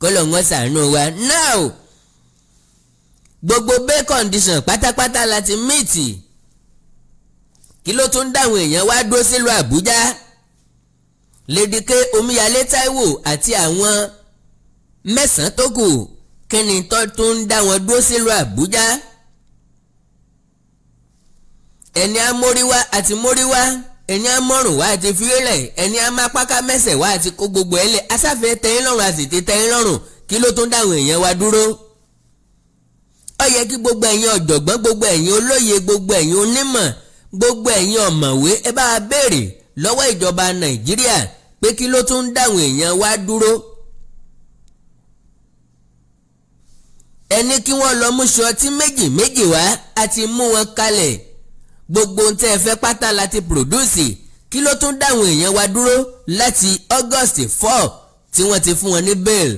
Kọ́lọ̀ wọn ṣàánú wa. Now, gbogbo bail condition pátápátá la ti meet. Kí ló tún dáwọn èèyàn wá dúró sílùú Àbújá? Lady K Omíyalé Táíwò àti àwọn 9 tó kù, kí ni tó tún dá wọn dúró sílùú Àbújá? Ẹni á móríwá àti móríwá, ẹni á mọ́rùn wá àti fílẹ̀, ẹni á má páká mẹ́sẹ̀ wá àti kó gbogbo ẹ̀ lẹ̀. Asáfẹ́ tẹ́yìn lọ́rùn, àti ti tẹ́yìn lọ́rùn. Kí ló tún dáwọn èèyàn wa dúró? Ó yẹ kí gbogbo ẹ̀yin ọ̀jọ̀gbọ́n, gbogbo ẹ̀yin olóye, gbogbo ẹ̀yin onímọ̀, gbogbo ẹ̀yin ọ̀mọ̀wé, ẹ bá wa béèrè lọ́wọ́ ìjọba Nàìjíríà pé kí ló tún dáwọn èèyàn wa dúró. Ẹni kí wọ́n lọ mú ṣọtí méjì méjì wá, àti mú wọn kalẹ̀. Gbogbo ohun tẹ́ ẹ fẹ́ pátá láti produce. Kí ló tún dáwọn èèyàn wa dúró láti August 4 tí wọ́n ti fún wọn ní bail?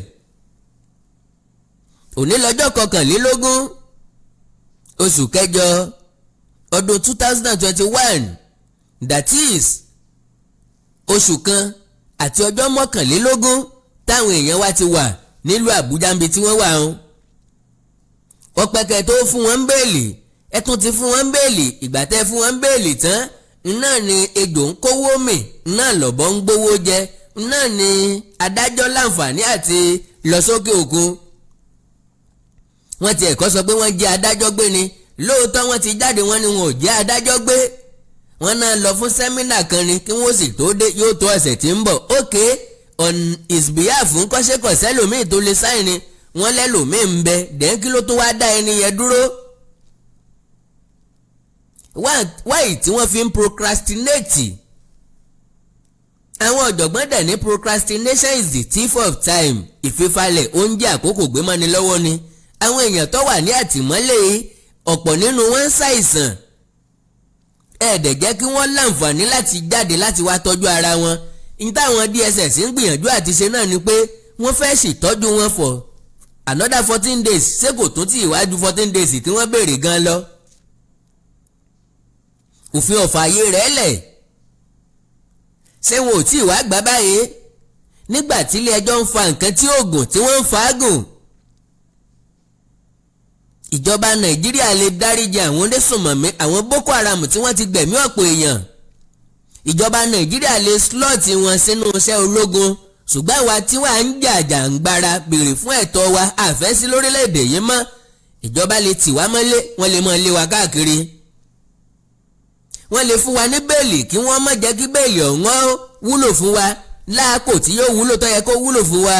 Òní lọ́jọ́ 21 oṣù kẹjọ ọdún 2021, that is oṣù kan àti ọjọ́ 21 táwọn èèyàn wa ti wà nílùú Àbújá níbi tí wọ́n wà ń. Ọ̀pẹ̀kẹ̀ tó fún wọn bẹ́ẹ̀lì, ẹ tún ti fún wọn bẹ́ẹ̀lì. Ìgbà tẹ́ fún wọn bẹ́ẹ̀lì tán náà ni ejò ń kówó mì, náà lọ́bọ̀ ń gbówó jẹ, náà ni adájọ́ láǹfààní àti lọ sókè òkun. Wọ́n ti ẹ̀kọ́ sọ pé wọ́n jẹ́ adájọ́ gbé ni. Lóòótọ́ wọ́n ti jáde, wọ́n ní wọn ò jẹ́ adájọ́ gbé, wọ́n náà lọ fún seminar kan ni, kí wọ́n sì tó dé yóò tó ọ̀sẹ̀ tí ń bọ̀. Okay, on his behalf ń kọ́ṣẹ́kọ̀ṣẹ́ lòmíì tó lè sign ni, wọ́n lẹ́lòmíì ń bẹ dẹ́n. Kí ló tó wá dá ẹni yẹn dúró? Why tí wọ́n fi ń procrastinate? Àwọn ọ̀jọ̀gbọ́n dẹ̀ ní procrastination is the thief of time. Ìfifalẹ̀ oúnjẹ àkókò gbé mọ́ni lọ́wọ́ ni. Àwọn èèyàn tó wà ní àtìmọ́lé, ọ̀pọ̀ nínú wọn ń ṣàìsàn. Ẹ dẹ̀ jẹ́ kí wọ́n láǹfààní láti jáde láti wá tọ́jú ara wọn. Ní táwọn DSS ń gbìyànjú àti ṣe náà ni pé wọ́n fẹ́ ṣètọ́jú wọn for another 14 days. Ṣé kò tún tí ìwájú 14 days tí wọ́n béèrè gan lọ? Òfin ọ̀fà ayé rẹ̀ lẹ̀. Ṣé wọn ò tí ì wá gbà báyìí nígbà tí ilé ẹjọ́ ń fa nǹkan tí oògùn tí wọ́n ń fa gùn? Ìjọba Nàìjíríà lè dáríjì àwọn onísùnmọ̀mí, àwọn Boko Haram tí wọ́n ti gbẹ̀mí ọ̀pọ̀ èèyàn. Ìjọba Nàìjíríà lè slot wọn sínú iṣẹ́ ológun, ṣùgbọ́n àwa tí wàá ń jàjà ń gbára béèrè fún ẹ̀tọ́ wa, àfẹ́ sí lórílẹ̀‐èdè yìí mọ́, ìjọba lè tì wá mọ́lé, wọ́n lè mọ́ lé wa káàkiri. Wọ́n lè fún wa ní bẹ́ẹ̀lì, kí wọ́n má jẹ́ kí bẹ́ẹ̀lì ọ̀hún wúlò fún wa láàkó tí yóò wúlò tó yẹ kó wúlò fún wa.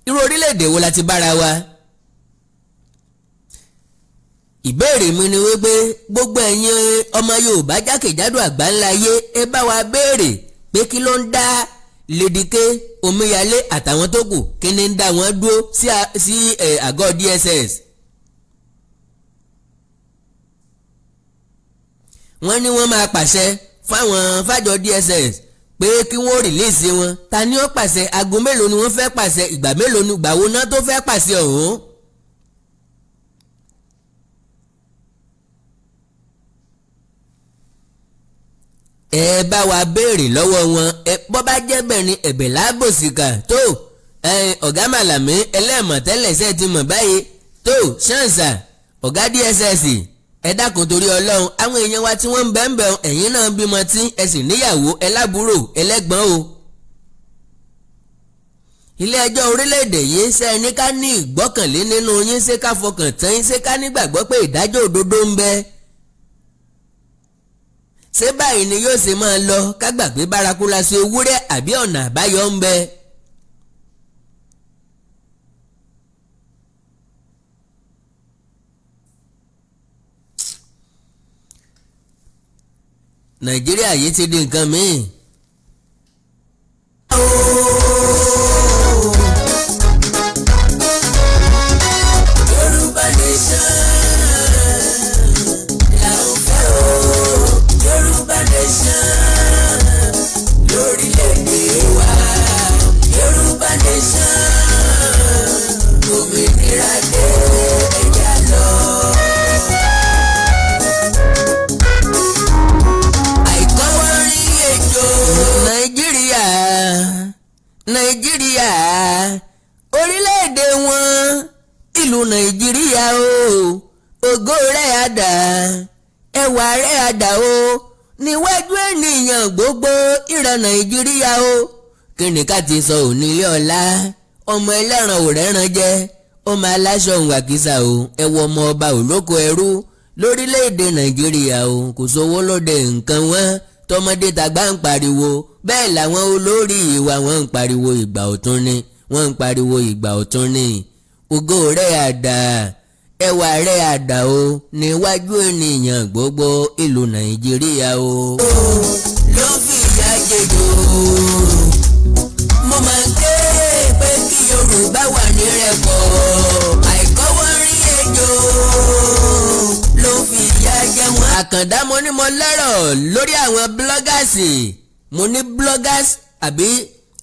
Irú orílẹ̀-èdè wo la ti bára wa? Ìbéèrè mi ni wípé gbogbo ẹ̀yin ọmọ Yorùbá jákèjádò àgbáńlá ayé, ẹ bá wa béèrè pé kí ló ń dá Lady K Omíyalé àtàwọn tó kù, kí ni ń dá wọn dúró sí àgọ́ DSS? Wọ́n ní wọ́n máa pàṣẹ fáwọn fájọ DSS pé kí wọ́n release wọn. Ta ni ó pàṣẹ? Aago mélòó ni wọ́n fẹ́ pàṣẹ? Ìgbà mélòó ni? Ìgbà wo náà tó fẹ́ pàṣẹ ọ̀hún? Ẹ bá wa béèrè lọ́wọ́ wọn. Ẹ bọ́ bá jẹ́ bẹ́ẹ̀ ni, ẹ̀bẹ̀ lábòsíkà tó. Ọ̀gá Màlàmí ẹlẹ́mọ̀tẹ́lẹ̀ ṣe ti mọ̀ báyìí tó ṣáǹsà. Ọ̀gá DSS, ẹ dákun torí Ọlọ́run, àwọn èèyàn wa tí wọ́n ń bẹ́ẹ̀ bẹ́ẹ̀, ẹ̀yin náà bímọ tí ẹ sì níyàwó, ẹ lábúrò, ẹlẹ́gbọ́n o. Ilé ẹjọ́ orílẹ̀-èdè yìí, ṣe ní ká ní ìgbọ́kànlé nínú yín? Ṣé ká fọkàn tán yín? Ṣé ká nígbàgbọ́ pé ìdájọ́ òdodo ń bẹ? Ṣé báyìí ni yóò ṣe máa lọ, ká gbà pé bárakú la ṣe ewúrẹ́, àbí ọ̀nà àbáyọ ń bẹ? Nàìjíríà yìí ti di nǹkan míì. Yorùbá nation là ń fẹ́ o. Yorùbá nation lórílẹ̀‐èdè wa. Yorùbá nation, òmìnira dé, ẹ̀yà lọ. Àìkọ́wọ́ rí ejò Nàìjíríà. Nàìjíríà, orílẹ̀-èdè wọn, ìlú Nàìjíríà o, ògo rẹ̀ àdá, ẹwà rẹ̀ àdá o níwájú ènìyàn gbogbo, ìran Nàìjíríà o. Kí ni ká ti sọ òní ilé ọ̀la? Ọmọ ẹlẹ́ran ò rẹ́ran jẹ, ọmọ aláṣọ òun àkísà o. Ẹwọ ọmọ ọba òlóko ẹrú lórílẹ̀‐èdè Nàìjíríà o. Kò sówó lóde, nǹkan wọn, tọmọdé tàgbà ń pariwo, bẹ́ẹ̀ làwọn olórí ìwà wọn ń pariwo ìgbà ọ̀tun ni, wọ́n ń pariwo ìgbà ọ̀tun ni. Ògo rẹ̀ àdá, ẹwà rẹ̀ àdá o níwájú ènìyàn gbogbo, ìlú Nàìjíríà o. Ló fi ìyà jẹjọ, mo máa ń ké pé kí Yorùbá wà ní rẹpọ̀. Àìkọ́wọ́ rí ejò ló fi ìyà jẹ wọ́n. Àkàndá, mo ní mo lẹ́rọ̀ lórí àwọn bloggers. Mo ní bloggers àbí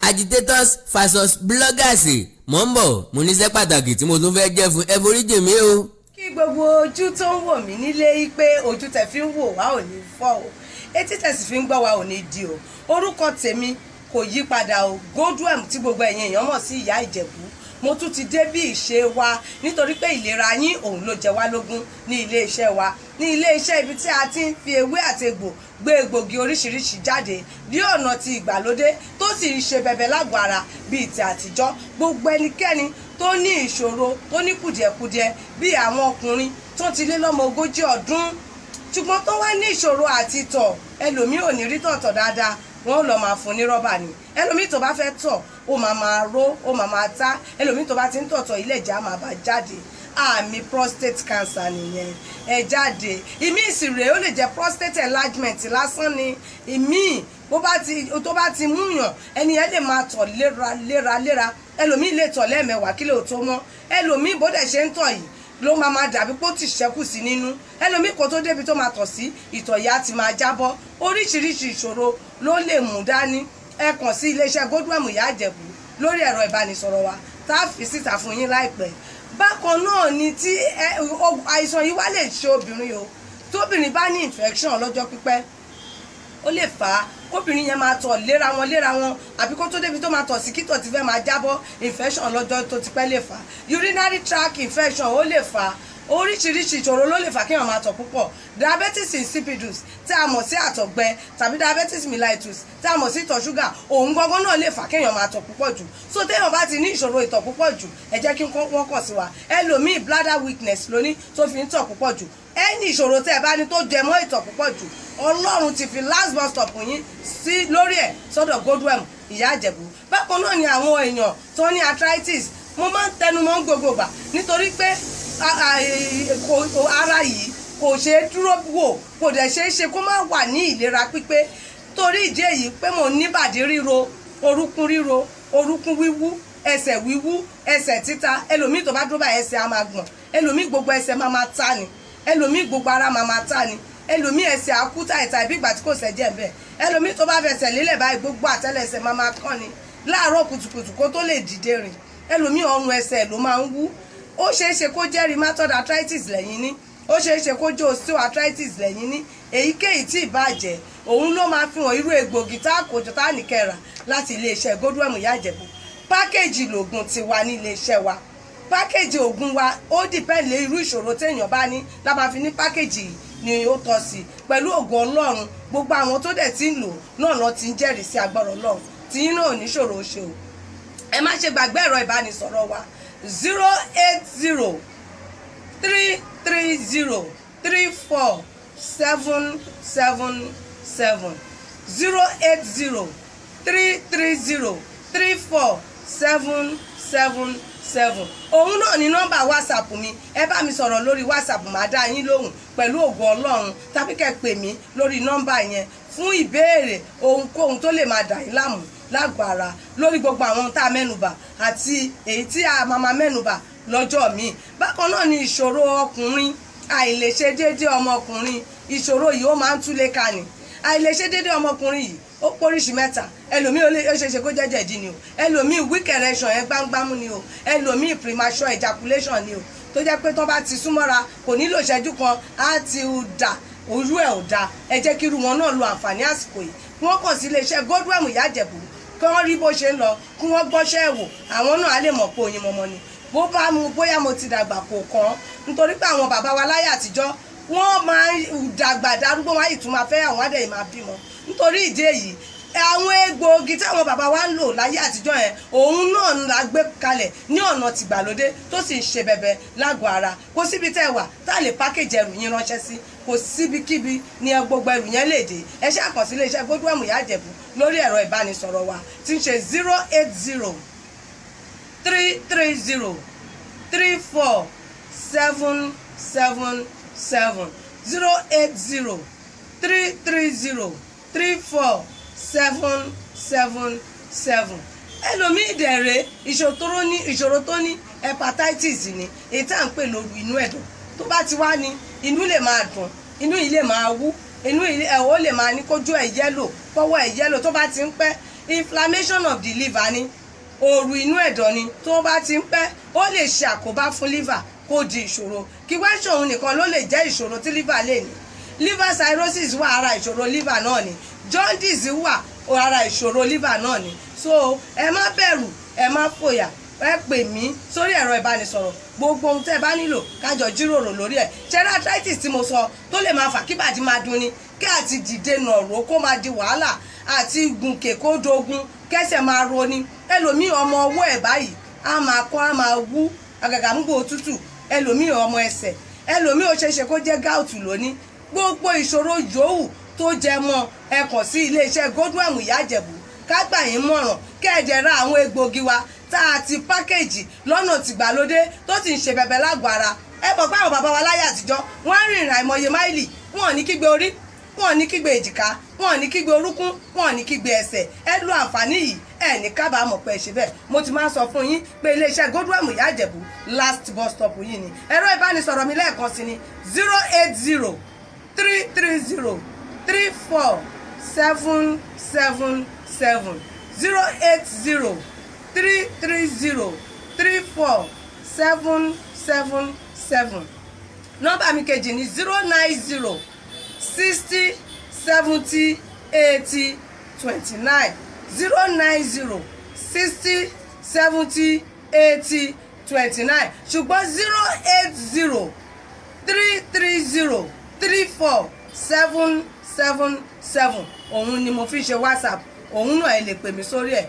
agitators versus bloggers. Mo ń bọ̀, mo níṣẹ́ pàtàkì tí mo tún fẹ́ jẹ́ fún ẹ. Foríjì mi o. Kí gbogbo ojú tó ń wò mí nílé yí pé ojú tẹ fi ń wò wá ò ní fọ́ o, etí tẹ sì fi ń gbọ́ wá ò ní di o. Orúkọ tèmi kò yí padà o, Godwem, tí gbogbo ẹ̀yin èèyàn mọ̀ sí Ìyá Ìjẹ̀bú. Mo tún ti dé bí ìṣe wa, nítorí pé ìlera yín òun ló jẹ wá lógún ní iléeṣẹ́ wa, ní iléeṣẹ́ ibi tí a ti ń fi ewé àti egbò gbé egbògi oríṣiríṣi jáde ní ọ̀nà ti ìgbàlódé, tó sì ń ṣe bẹbẹ lágọ̀ọ́ ara bíi ti àtijọ́. Gbogbo ẹnikẹ́ni tó ní ìṣòro, tó ní kùdìẹ̀kudiẹ, bíi àwọn ọkùnrin tó ti lé lọ́mọ 40 ọdún ṣùgbọ́n tó wá ní ìṣòro àti tọ̀, ẹlòmíì ò ní rí tọ̀tọ̀ dáadáa, wọ́n lọ máa fún ní rọ́bà ni. Ẹlòmíì tó bá fẹ́ tọ̀, ó máa máa ró, ó máa máa tá. Ẹlòmíì tó bá ti ń tọ̀tọ̀, ilé ìjà máa bá jáde. Àmì prostate cancer nìyẹn, ẹ jáde. Ìmí ìsìrè, ó lè jẹ́ prostate enlargement lásán ni. Ìmí bó bá ti tó bá ti múyàn, ẹni yẹn lè máa tọ̀ léra léra léra. Ẹlòmíì lè tọ̀ lẹ́ẹ̀mẹwàá kí lè tó mọ́. Ẹlòmíì bó dẹ̀ ṣe ń tọ̀ yìí ló máa máa dàbí pé ó ti ṣẹ́kù sí nínú. Ẹlòmíì, kó tó débi tó máa tọ̀ sí, ìtọ̀ yìí á ti máa jábọ́. Oríṣiríṣi ìṣòro ló lè mú dání. Ẹ kàn sí iléeṣẹ́ Godwem Ìyá Ìjẹ̀bú lórí ẹ̀rọ ìbánisọ̀rọ̀ wa tá a fi síta fún yín láìpẹ́. Bákan náà ni tí àìsàn yìí wá lè ṣe obìnrin o. Tóbìnrin bá ní infection lọ́jọ́ pípẹ́, ó lè fà á kóbìnrin yẹn máa tọ̀ léra wọn léra wọn, àbí kó tó débi tó máa tọ̀ sí, kítọ̀ ti fẹ́ máa jábọ́. Infection lọ́jọ́ tó ti pẹ́ lè fà á. Urinary tract infection, ó lè fà á. Oríṣiríṣi ìṣòro ló lè fà kéèyàn máa tọ̀ púpọ̀. Diabetes insipidus tí a mọ̀ sí àtọ̀gbẹ, tàbí diabetes mellitus tí a mọ̀ sí ìtọ̀ ṣúgà, òun gangan náà lè fà kéèyàn máa tọ̀ púpọ̀ jù. So téèyàn bá ti ní ìṣòro ìtọ̀ púpọ̀ jù, ẹ jẹ́ kí wọ́n kàn sí wa. Ẹlòmíì, bladder weakness lóní tó fi ń tọ̀ púpọ̀ jù. Ẹni ìṣòro tẹ́ ẹ bá ní tó jẹ mọ́ ìtọ̀ púpọ̀ jù, Ọlọ́run ti fi last bus stop yín sí lórí ẹ̀ sọ́dọ̀ Godwem Ìyá Ìjẹ̀bú. Bákan náà ni àwọn èèyàn tó ní arthritis. Mo máa ń tẹnu mọ́ gbogbo ìgbà, nítorí pé ara yìí kò ṣeé dúró wò, kò dẹ̀ ṣeé ṣe kó má wà ní ìlera pípé. Torí ìdí èyí pé mo níbàdí ríro, orúnkún ríro, orúnkún wíwú, ẹsẹ̀ wíwú, ẹsẹ̀ títa. Ẹlòmíì tó bá dúró báyìí, ẹsẹ̀ á máa gbọ̀n. Ẹlòmíì, gbogbo ẹsẹ̀ máa máa ta ni. Ẹlòmíì, gbogbo ara máa máa ta ni. Ẹlòmíì, ẹsẹ̀ akú tàìtàì bí ìgbà tí kò sẹ́jẹ̀ ń bẹ̀. Ẹlòmíì tó bá fẹsẹ̀ lélẹ̀ báyìí, gbogbo àtẹ́lẹsẹ̀ máa máa kán ni láàárọ̀ kùtùkùtù kó tó lè dìde rìn. Ẹlòmíì, ọrùn ẹsẹ̀ ló máa ń wú. Ó ṣeé ṣe kó jẹ́ rheumatoid arthritis lẹ́yìn ní, ó ṣeé ṣe kó jẹ́ osteoarthritis lẹ́yìn ní. Èyíkéyìí tí ìbàjẹ́, òun ló máa fi hàn irú egbògi tá a kò jọ tá a nìkẹ́ra láti iléeṣẹ́ Godwem Ìyá Ìjẹ̀bú. Package lògùn ti wà ní iléeṣẹ́ wa. Package ògùn wa, ó depend lé irú ìṣòro téèyàn bá ní la máa fi ní package ni ó tọ́ sí. Pẹ̀lú ògùn Ọlọ́run, gbogbo àwọn tó dẹ̀ ti ń lò náà lọ ti ń jẹ́rìí sí agbára Ọlọ́run. Tí yín náà ò ní ṣòro ṣe o. Ẹ má ṣe gbàgbé ẹ̀rọ ìbánisọ̀rọ̀ wa: 08033034777, 08033034777. Òun náà ní nọ́mbà WhatsApp mi. Ẹ bá mi sọ̀rọ̀ lórí WhatsApp, màá dá yín lóhùn pẹ̀lú ògo Ọlọ́run, tàbí kẹ́ pè mí lórí nọ́mbà yẹn fún ìbéèrè ohunkóhun tó lè máa dà yín láàmú lágọ̀ọ́ ara, lórí gbogbo àwọn tá a mẹ́nubà àti èyí tí a máa máa mẹ́nubà lọ́jọ́ míì. Bákan náà ni ìṣòro ọkùnrin, àìlèṣe déédéé ọmọkùnrin. Ìṣòro yìí, ó máa ń túlé ká ni. Àìlèṣe déédéé ọmọkùnrin yìí, ó póríṣi mẹ́ta. Ẹlòmíì, ó ṣeé ṣe kó jẹ́ jẹ̀dí ni o. Ẹlòmíì, weak erection yẹn gbámgbámú ni o. Ẹlòmíì, premature ejaculation ni o, tó jẹ́ pé tó bá ti súnmọ́ra, kò nílò ìṣẹ́jú kan, á ti dà ojú ẹ̀ ò da. Ẹ jẹ́ kí irú wọn náà lo àǹfààní àsìkò yìí, kí wọ́n kàn sí iléeṣẹ́ Godwem Ìyá Ìjẹ̀bú. Kí wọ́n rí bó ṣe ń lọ, kí wọ́n gbọ́ṣẹ́ wò, àwọn náà á lè mọ̀ pé oyin mọ̀mọ́ ni. Bó bá mu, bóyá mo ti dàgbà, kò kàn án, nítorí pé àwọn bàbá wa láyé àtijọ́, wọ́n máa ń dàgbà darúgbó, wọn á yìí tún máa fẹ́ àwọn àdẹ̀yìn, máa bímọ. Nítorí ìdí èyí, àwọn egbòogi táwọn bàbá wa ń lò láyé àtijọ́ yẹn, òun náà la gbé kalẹ̀ ní ọ̀nà tìgbàlódé tó sì ń ṣe bẹbẹ lágọ̀ọ́ ara. Kò síbi tẹ́ ẹ wà tá a lè package ẹrù yín ránṣẹ́ sí. Kò síbikíbi ní ẹ gbogbo ẹrù yẹn lè dé. Ẹ ṣe àkànṣe iléeṣẹ́ Godwem Ìyá Ìjẹ̀bú lórí ẹ̀rọ ìbánisọ̀rọ̀ wa tí ń ṣe 08033034777, 08033034777. Ẹlòmíì dẹ̀rẹ̀, ìṣòro tó ní, hepatitis ni, èyí tá à ń pè lóru inú ẹ̀dọ̀. Tó bá ti wá ní, inú lè máa dùn, inú yìí lè máa wú, inú yìí ẹ̀ ó lè máa ní kójú ẹ̀ yellow, kọ́wọ́ ẹ̀ yellow. Tó bá ti ń pẹ́, inflammation of the liver ni, òòrù inú ẹ̀dọ̀ ni. Tó bá ti ń pẹ́, ó lè ṣe àkóbá fún liver, kó di ìṣòro. Kí wá ṣòun nìkan ló lè jẹ́ ìṣòro tí liver lè ní. Liver cirrhosis wà, ara ìṣòro liver náà ni. Jaundice wà, ara ìṣòro liver náà ni. So ẹ má bẹ̀rù, ẹ má fòyà, ẹ pè mí sórí ẹ̀rọ ìbánisọ̀rọ̀. Gbogbo ohun tẹ́ ẹ bá nílò, kájọ jíròrò lórí ẹ̀. Ṣẹ́rẹ́ arthritis tí mo sọ, tó lè máa fà kí bàdí máa dunni, kí àti dìde nàró kó máa di wàhálà, àti gùnkè kó dogun, kẹsẹ̀ máa roni. Ẹlòmíì, ọmọ ọwọ́ ẹ̀ báyìí á máa kọ́, á máa wú, àgàgà ń gbó òtútù. Ẹlòmíì, ọmọ ẹsẹ̀. Ẹlòmíì, ó ṣeéṣe kó jẹ́ gout lónìí. Gbogbo ìṣòro yòówù tó jẹ mọ́, ẹ kàn sí iléeṣẹ́ Godwem Ìyá Ìjẹ̀bú, ká gbà yín mọ̀ràn, kẹ́ẹ̀dẹ̀ ra àwọn egbòogi wa tá a ti package lọ́nà tìgbàlódé tó ti ń ṣe bẹ̀bẹ̀ lágọ̀ọ́ ara. Ẹ mọ̀ pé àwọn bàbá wa láyé àtijọ́, wọ́n á rìnrìn àìmọye máìlì, wọn ò ní kígbe orí, wọn ò ní kígbe èjìká, wọn ò ní kígbe orúnkún, wọn ò ní kígbe ẹsẹ̀. Ẹ lo àǹfààní yìí, ẹ ní kábàámọ̀ pé ẹ ṣe bẹ́ẹ̀. Mo ti máa ń sọ fún yín pé iléeṣẹ́ Godwem Ìyá Ìjẹ̀bú, last bus stop yìí ni. Ẹ̀rọ ìbánisọ̀rọ̀ mi lẹ́ẹ̀kan sí ni 08033034777, 08033034777. Nọ́mbà mi kejì ní 09060708029, 09060708029. Ṣùgbọ́n 08033034777, òun ni mo fi ṣe WhatsApp. Òun náà, ẹ lè pè mí sórí ẹ̀.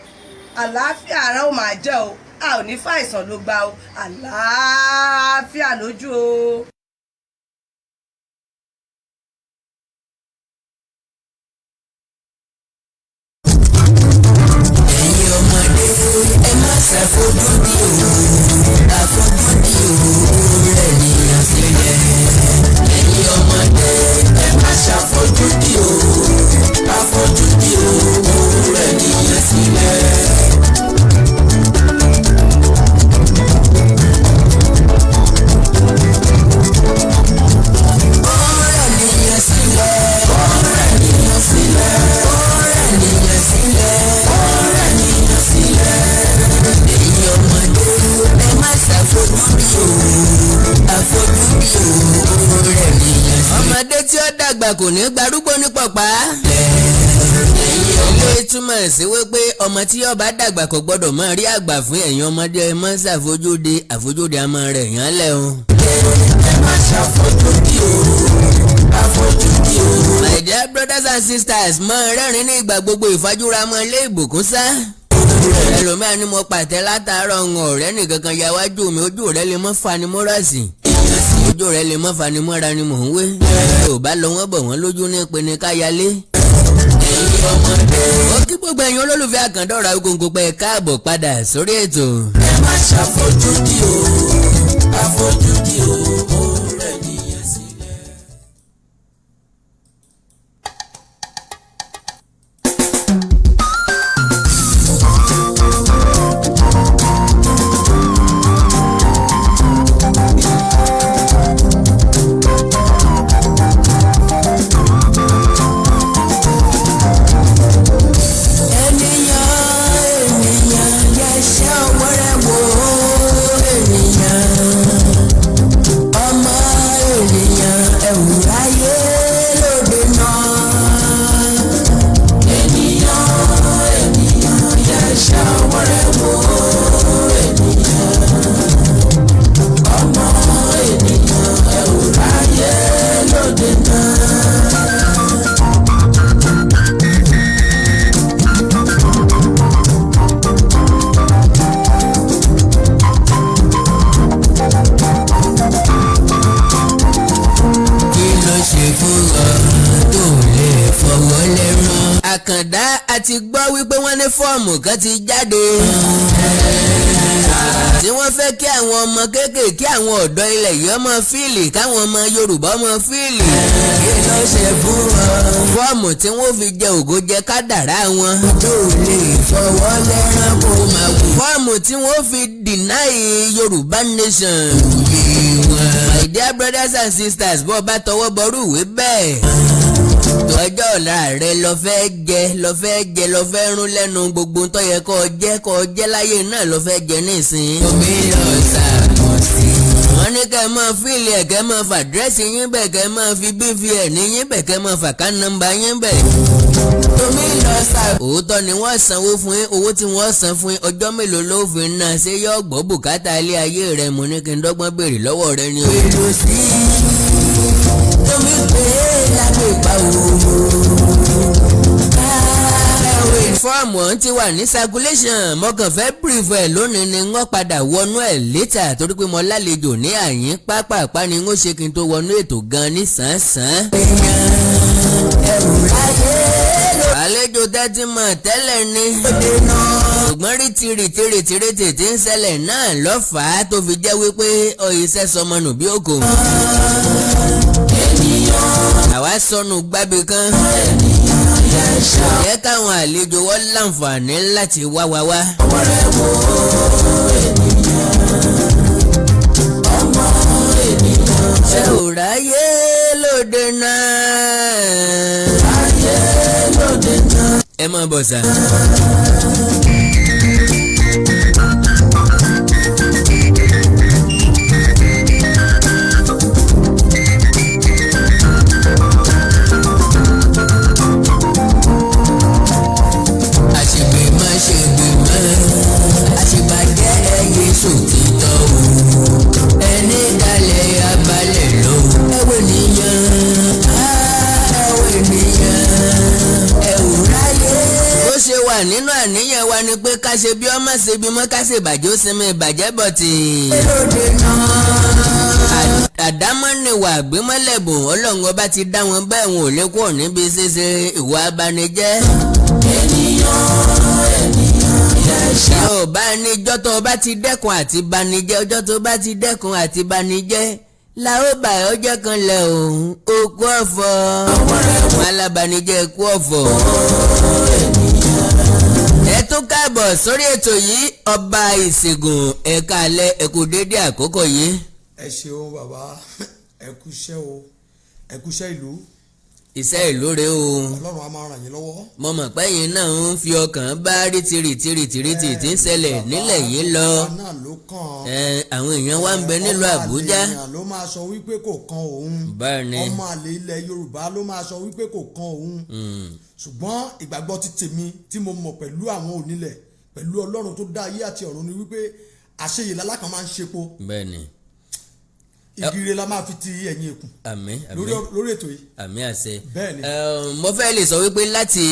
Àlàáfíà ara ó máa jẹ́ o. A ò ní fàìsàn ló gbà o. Àlàáfíà lójú o. Ẹ̀yin ọmọdé, ẹ má ṣàfojúdi o. Àfojúdi o rẹ̀ nìyàn sílẹ̀. Ẹ̀yin ọmọdé, ẹ má ṣàfojúdi o. Àfojúdi o rẹ̀ nìyàn sílẹ̀. Ó rẹ̀ nìyàn sílẹ̀. Ó rẹ̀ nìyàn sílẹ̀. Ó rẹ̀ nìyàn sílẹ̀. Ó rẹ̀ nìyàn sílẹ̀. Ẹ̀yin ọmọdé, ẹ má ṣàfojúdi o. Àfojúdi o rẹ̀ nìyàn sílẹ̀. Ọmọdé tí ó dàgbà kò ní gbarúgbó ní pọ̀pá. Ilé túmọ̀ sí wípé ọmọ tí ó bá dàgbà kò gbọ́dọ̀ máa rí àgbà fún. Ẹ̀yin ọmọdé, ẹ má ṣàfojúdi. Àfojúdi a máa rẹ̀ yán lẹ̀ o. Ẹ má ṣàfojúdi o. Àfojúdi o. My dear brothers and sisters, máa rẹ́rìn ní ìgbà gbogbo. Ìfajúra mọ́ ilé ìbùkún sá. Ẹlòmíràn ni mo pàtẹ látàárọ̀, ń ọ̀rẹ́ nìkankan ya wájú mi. Ojú rẹ lè mọ́ fanimọ́rasì, ojú rẹ lè mọ́ fanimọ́ra ni mò ń wé. Tó bá lọ, wọ́n bọ̀ wọ́n lójú ní pinni káyálé. Ẹ̀yin ọmọdé, Ó kí gbogbo ẹ̀yin olólùfẹ́ àkàndọ̀rọ̀ Awikonko pé káàbọ̀ padà sórí ètò. Ẹ má ṣàfojúdi o. Àfojúdi o rẹ̀ nìyàn sílẹ̀. Ènìyàn, ènìyàn, yẹsẹ̀ ọwọ́ rẹ̀ wò ó, ènìyàn. ti gbọ́ wípé wọ́n ní fọ́ọ̀mù kan ti jáde tí wọ́n fẹ́ kí àwọn ọmọ kéékèèké, àwọn ọ̀dọ́ ilẹ̀ yìí ọmọ fill, káwọn ọmọ Yorùbá ọmọ fill Kí ló ṣe fún ọ? fọ́ọ̀mù tí wọ́n fi jẹ ògo jẹ kádàrá wọn. Tó lè fọwọ́ lẹ́rán kó máa wù Fọ́ọ̀mù tí wọ́n fi deny Yorùbá nation. wọn. My dear brothers and sisters, bọ́ bá tọwọ́ bọrú ìwé bẹ́ẹ̀, ọjọ́ ọ̀la rẹ lọ fẹ́ jẹ, lọ fẹ́ jẹ, lọ fẹ́ rún lẹ́nu. Gbogbo tó yẹ kó jẹ́ kó jẹ́ láyé náà lọ fẹ́ jẹ nísìnyí. Omi lọ ṣàkóso. Wọ́n ní kẹ́ ẹ máa fill ẹ̀, kẹ́ ẹ máa fa address yín bẹ̀, kẹ́ ẹ máa fi BVN yín bẹ̀, kẹ́ ẹ máa fa account number yín bẹ̀. Omi lọ ṣàkóso. Òótọ́ ni wọ́n sanwó fún yín. Owó tí wọ́n san fún yín, ọjọ́ mélòó ló fi ń ná? Ṣé yóò gbọ́ bùkátà ilé ayé rẹ? Mo ní kí n dọ́gbọ́n béèrè lọ́wọ́ rẹ ni o. Pẹ̀lú sí tómi pé lágbègbà òwò. Fọ́ọ̀mù ọ̀hún ti wà ní circulation. Mo kàn fẹ́ brief ẹ̀ lónìí ni, wọ́n padà wọnú ẹ̀ later, torí pé mo lálejò ní àyín. Pápápá ni ń ṣe kí n tó wọnú ètò gan ní sàn-án. Ẹrù láyé Àlejò tẹ́tí mọ̀ tẹ́lẹ̀ ni, lóde náà. Ṣùgbọ́n rìtì rìtì rìtì rìtì tí ń ṣẹlẹ̀ náà lọ́fàá tó fi jẹ́ wípé ọ̀yẹ́sẹ̀ sọmọnù bí òkò. Àwa sọnù gbábì kan jẹ́ káwọn àlejò wọ́n láǹfààní láti wá wa wá. Ọwọ́ rẹ̀ wò ènìyàn, ọmọ ènìyàn. Ṣé ò ráyé lóde náà? Ayé lóde náà. Ẹ máa bọ̀ sà. Àṣegbè má ṣègbè mọ́, àṣebàjẹ́ ẹyẹ sòtítọ́ o, ẹni dalẹ̀ abalẹ̀ lọ. Ẹwọ́ ènìyàn, ẹwọ́ ènìyàn, ẹ̀wù ráyé. Bó ṣe wà nínú àníyàn wa ni pé ká ṣe bí ọmọ ṣe bí mọ́, ká ṣe ìbàjẹ́ ó sinmi ìbàjẹ́ bọ̀ tì. Lóde náà. Àdámọ́ ni wà gbémọ́lẹ̀bùn. Ọlọ́run Ọba ti dá wọn bẹ́ẹ̀, wọn ò lè kúrò níbi ṣíṣe ìwà abanijẹ́. Ènìyàn, ènìyàn lẹ́ṣẹ̀. Yóò bá ní ijọ́ tó o bá ti dẹ́kun àti banijẹ́, ọjọ́ tó o bá ti dẹ́kun àti banijẹ́ la ó bá ọjọ́ kan lẹ̀ òun òkú ọ̀fọ̀ alábanijẹ́ kú ọ̀fọ̀. Ẹ tún káàbọ̀ sórí ètò yìí, Ọba Ìṣègùn. Ẹ̀ka alẹ́, ẹ kú déédéé àkókò yìí. Ẹ ṣeun bàbá, ẹ kú iṣẹ́ o, ẹ kú iṣẹ́ ìlú. Iṣẹ́ ìlú rèé o. Ọlọ́run á máa ràn yín lọ́wọ́. Mo mọ̀ pé yín náà ń fi ọkàn bá rítìrìtìrìtìrìtì tí ń ṣẹlẹ̀ nílẹ̀ yìí lọ. Bàbá náà ló kàn. Ẹ, àwọn èèyàn wa ń bẹ nílùú Àbújá. Ọmọ àlè èèyàn ló máa sọ wípé kò kan òun. Bẹ́ẹ̀ ni. Ọmọ àlè ilẹ̀ Yorùbá ló máa sọ wípé kò kan òun. Ṣùgbọ́n ìgbàgbọ́ ti tèmi tí mo mọ̀ pẹ̀lú àwọn onílẹ̀, pẹ̀lú Ọlọ́run tó dá ayé àti ọ̀run, ni wípé àṣeyè lálákàn máa ń ṣepo. Bẹ́ẹ̀ ni. Igi ire la máa fi ti ẹ̀yìn èkùn Àmín, àmín. lórí ètò yìí. Àmín, àṣẹ. Bẹ́ẹ̀ ni. Mo fẹ́ lè sọ wípé láti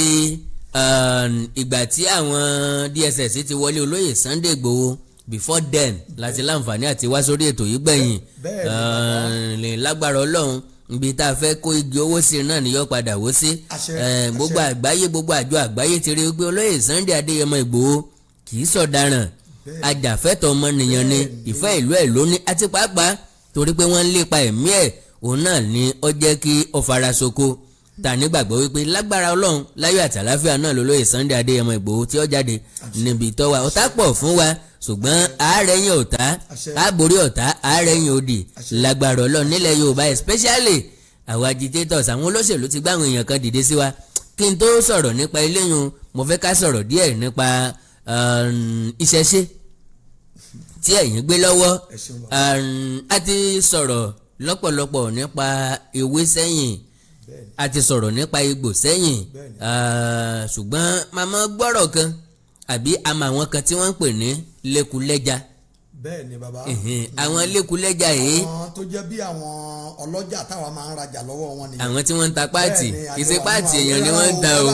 ìgbà tí àwọn DSS ti wọlé olóyè Sunday Igboho, before then, láti láǹfààní àti wá sórí ètò yìí gbẹ̀yìn. Bẹ́ẹ̀ ni, bàbá. Lè lágbára Ọlọ́run, ibi tá a fẹ́ kó igi owó sí náà ni yóò padà wó sí. Àṣẹ, Gbogbo àṣẹ. àgbáyé, gbogbo àjọ àgbáyé ti rí wípé olóyè Sunday Adéyẹmọ Ìgbòho kì í sọ̀daràn, ajàfẹ́tọ̀ọ́ ọmọnìyàn ni, ìfẹ́ ìlú ẹ̀ ló ní, àti pàápàá torí pé wọ́n ń lépa ẹ̀mí ẹ̀, òun náà ni ó jẹ́ kí ó fara soko ta. Nígbàgbọ́ wípé lágbára Ọlọ́run, láyọ̀ àti àláfíà náà lólóyè Sunday Adéyẹmọ Ìgbòho tí ó jáde níbi tó wà. Ọ̀tá pọ̀ fún wa, ṣùgbọ́n àárẹ̀ yẹn ọ̀tá Àṣẹ. àborí ọ̀tá, àárẹ̀ yẹn òdì lágbára Ọlọ́run nílẹ̀ Yorùbá, especially àwọn agitators. Àwọn olóṣèlú ti gbá àwọn èèyàn kan dìde sí wa. Kí n tó sọ̀rọ̀ nípa eléyìí, mo fẹ́ ká sọ̀rọ̀ díẹ̀ nípa ìṣẹ̀ṣe tí ẹ̀yin gbé lọ́wọ́. Ẹ ṣeun bàbá. A ti sọ̀rọ̀ lọ́pọ̀lọpọ̀ nípa ewé sẹ́yìn, a ti sọ̀rọ̀ nípa egbò sẹ́yìn. Ṣùgbọ́n màmá gbọ́rọ̀ kan àbí àmọ́ àwọn kan tí wọ́n ń pè ní lẹ́kulẹ́ja. Bẹ́ẹ̀ ni bàbá. Àwọn lẹ́kulẹ́ja yìí, Àwọn tó jẹ́ bí àwọn ọlọ́jà táwa máa ń rajà lọ́wọ́ wọn nìyẹn. Àwọn tí wọ́n ń ta páàtì. Bẹ́ẹ̀ ni, Kì í ṣe àjọ páàtì àwọn èèyàn ni wọ́n ń ta o.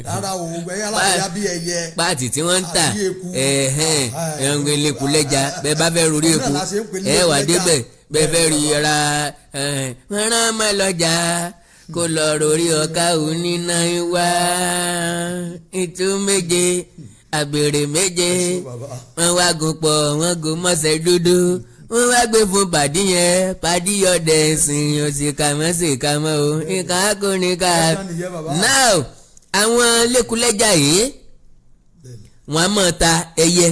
Rárá o, ẹyẹ alábòyá bí ẹyẹ. Páàtì tí wọ́n ń tà. Àbí eku. Ẹ̀hẹ́n, ẹ̀hún, lẹ́kulẹ́ja. Bẹ́ẹ̀ bá fẹ́ rorí Òun eku, náà la ṣe ń pè ní ẹ wà lẹ́kulẹ́ja. débẹ̀. Bẹ́ẹ̀ fẹ́ rí ra rán mọ́ lọ́jà. Kó lọ rorí ọ̀ka oníná wá ìtú méje, àgbèrè méje. Ẹ ṣeun, bàbá. Wọ́n wá gun pọ̀, wọ́n gun mọ́sẹ̀ dúdú, wọ́n wá gbé fún pàdí yẹn. Pàdí yọ̀dẹ̀ sìn òsìkà mọ́ sìkà mọ́ o, ìkà kò ní ká. Ẹ̀ka nìyẹn, bàbá. Now, àwọn lẹ́kùlẹ́jà yìí, wọ́n á máa ta ẹyẹ,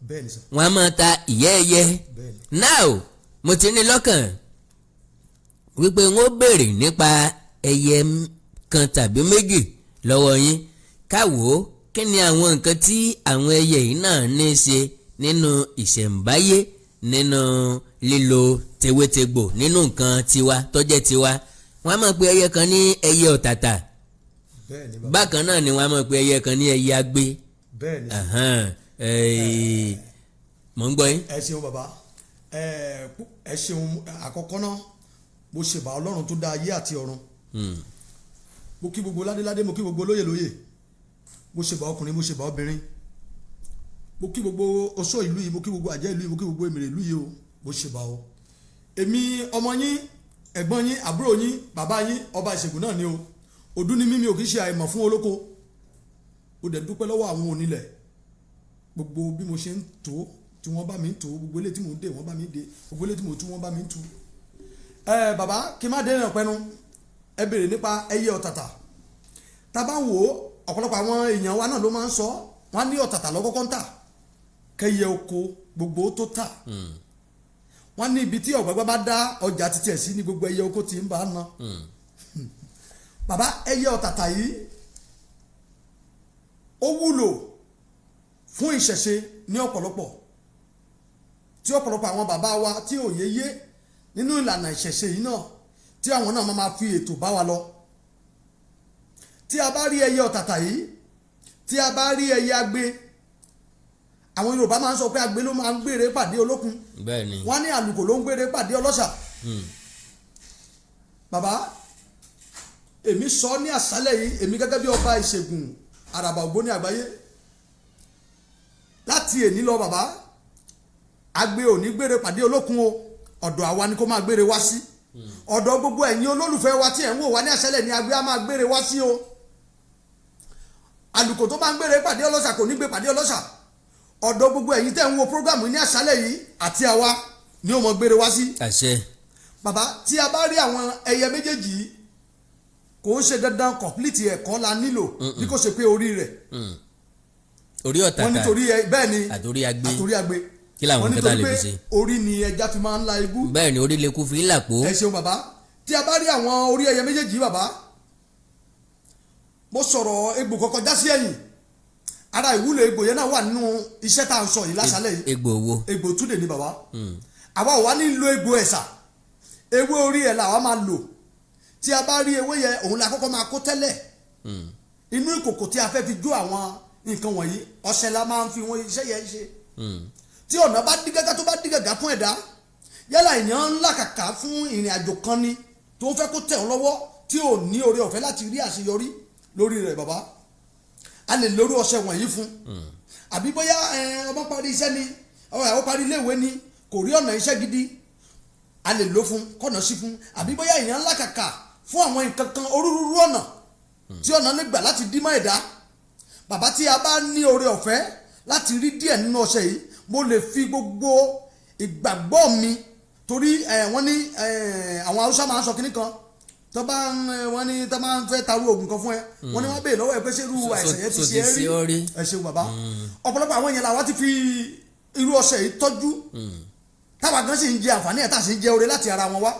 Bẹ́ẹ̀ni sà. wọ́n á máa ta ìyẹ́ ẹyẹ. Now, mo ti ní lọ́kàn wípé n ó béèrè nípa ẹyẹ kan tàbí méjì lọ́wọ́ yín, káwo kí ni àwọn nǹkan tí àwọn ẹyẹ yìí náà ní í ṣe nínú ìṣẹ̀ǹbáyé, nínú lílo tewétegbò, nínú nǹkan tiwa tó jẹ́ tiwa. Wọ́n á máa pe ẹyẹ kan ní ẹyẹ ọ̀tàtà. Bẹ́ẹ̀ni bàbá. Bákan náà ni wọ́n á máa pe ẹyẹ kan ní ẹyẹ agbe. Bẹ́ẹ̀ni sà. Ahan, mò ń gbọ́ yín. Ẹ ṣeun, bàbá. Ẹ ṣeun. Àkọ́kọ́ náà, mo ṣèbà Ọlọ́run tó dá ayé àti ọ̀run. Mo kí gbogbo ládéládé, mo kí gbogbo lóyè lóyè, mo ṣèbà ọkùnrin, mo ṣèbà obìnrin, mo kí gbogbo oṣó ìlú yìí, mo kí gbogbo àjẹ́ ìlú yìí, mo kí gbogbo èmèrè ìlú yìí o. Mo ṣèbà o. Èmi ọmọ yín, ẹ̀gbọ́n yín, àbúrò yín, bàbá yín, ọba ìṣègùn náà ni o. Òdú ni mímí, ò kì í ṣe àìmọ̀ fún olóko. Ó dẹ̀ dúpẹ́ lọ́wọ́ àwọn onílẹ̀ gbogbo bí mo ṣe ń tó tí wọ́n bá mi ń tó, gbogbo ilé tí mò ń dè wọ́n bá mi ń dè, gbogbo ilé tí mò ń tú wọ́n bá mi ń tú. Ẹ bàbá, kí n má dẹ́rìn ọ̀pẹ́nu, ẹ béèrè nípa ẹyẹ ọ̀tàtà. Tá a bá ń wò ó, ọ̀pọ̀lọpọ̀ àwọn èèyàn wa náà ló máa ń sọ, wọ́n á ní ọ̀tàtà lọ́kọ́kọ́ ń tà kẹyẹ oko gbogbo tó tà. Wọ́n ní ibi tí ọ̀gbẹ́gbẹ́ bá dá ọjà títí ẹ̀ sí ní gbogbo ẹyẹ oko tí ń bá ná. Bàbá, ẹyẹ ọ̀tàtà yìí, ó wúlò fún ìṣẹ̀ṣe ní ọ̀pọ̀lọpọ̀, tí ọ̀pọ̀lọpọ̀ àwọn bàbá wa tí òye yé nínú ìlànà ìṣẹ̀ṣe yìí náà, tí àwọn náà máa fi ètò bá wa lọ. Tí a bá rí ẹyẹ ọ̀tàtà yìí, tí a bá rí ẹyẹ agbe, àwọn Yorùbá máa ń sọ pé agbe ló máa ń gbére pàdé olókun. Wọ́n ní àlùkò ló ń gbére pàdé ọlọ́ṣà. Bàbá, èmi sọ ní àṣálẹ̀ yìí, èmi gẹ́gẹ́ bí ọba ìṣègùn àràbà ògbóni àgbáyé, láti èní lọ, bàbá, agbe ò ní gbére pàdé olókun o. Ọ̀dọ̀ àwa ni kó máa gbére wá sí. Ọ̀dọ̀ gbogbo ẹ̀yin olólùfẹ́ wa tí ẹ̀ ń wò wá ní àṣálẹ̀ ni agbe á máa gbére wá sí o. Àlùkò tó máa ń gbére pàdé ọlọ́ṣà kò ní gbé pàdé ọlọ́ṣà. Ọ̀dọ̀ gbogbo ẹ̀yin tẹ́ ń wo program ní àṣálẹ̀ yìí àti àwa ni ó mọ gbére wá sí. Àṣẹ. Bàbá, tí a bá rí àwọn ẹyẹ méjèèjì yìí, kò ń ṣe dandan complete ẹ̀kọ́ la nílò, bí kò ṣe pé orí rẹ̀. Orí Wọ́n ọ̀tàtà nítorí ẹ bẹ́ẹ̀ ni. Àtòrí agbe. Àtòrí agbe. Kí làwọn Wọ́n nǹkan tá a lè nítorí fi pé ṣe? orí ni ẹja fi máa ń la ibú. Bẹ́ẹ̀ ni, orí lè kú fi làpò. Ẹ ṣeun, bàbá. Tí a bá rí àwọn orí ẹyẹ méjèèjì yìí, bàbá, mo sọ̀rọ̀ egbò kọ̀ọ̀kan já sí ẹ̀yìn. Ara ìwúlò egbò yẹn náà wà nínú iṣẹ́ tá à ń sọ yìí láṣálẹ̀ yìí. Egbò wo? Egbò túnde ni, bàbá. Àwa ò wá ní lo egbò ẹ̀sà, ewé orí ẹ̀ làwa máa lò. Tí a bá rí ewé yẹn, òun la kọ́kọ́ máa kó tẹ́lẹ̀ inú ìkòkò tí a fẹ́ fi jó àwọn nǹkan wọ̀nyí. Ọṣẹ la máa ń fi wọn iṣẹ́ yẹn ṣe. Tí ọ̀nà bá dí gágá, tó bá dí gàgá fún ẹ̀dá, yálà èèyàn ńlá kàkà fún ìrìn àjò kan ni tó fẹ́ kó tẹ̀ ọ́ lọ́wọ́, tí ò ní oore ọ̀fẹ́ láti rí àṣeyọrí lórí rẹ̀, bàbá, a lè lórí ọṣẹ wọ̀nyí fún. Àbí bóyá ọmọ parí iṣẹ́ ni, ọmọ ìyàwó parí iléèwé ni, kò rí ọ̀nà iṣẹ́ gidi, a lè lò fún kọ̀nà sí fún. Àbí bóyá èèyàn ńlá kàkà fún àwọn nǹkan kan, orúurú ọ̀nà tí ọ̀nà lè gbà láti dí mọ́ ẹ̀dá, bàbá, tí a bá ní oore ọ̀fẹ́ láti rí díẹ̀ nínú ọṣẹ yìí, mo lè fi gbogbo ìgbàgbọ́ mi, torí wọ́n ní àwọn Haúsá máa ń sọ kínní kan tó bá ń wọ́n ní tó máa ń fẹ́ taru oògùn kan fún ẹ, wọ́n ní wọ́n béèrè lọ́wọ́ ẹ pé ṣé irú àìsàn yẹn ti so ṣe ti é ṣe rí. ọ́ rí? Ẹ ṣeun, bàbá. Ọ̀pọ̀lọpọ̀ àwọn èèyàn làwọn ti fi irú ọṣẹ yìí tọ́jú, táwa gan sì ń jẹ àǹfààní ẹ̀, tá a sì ń jẹ oore láti ara wọn wá,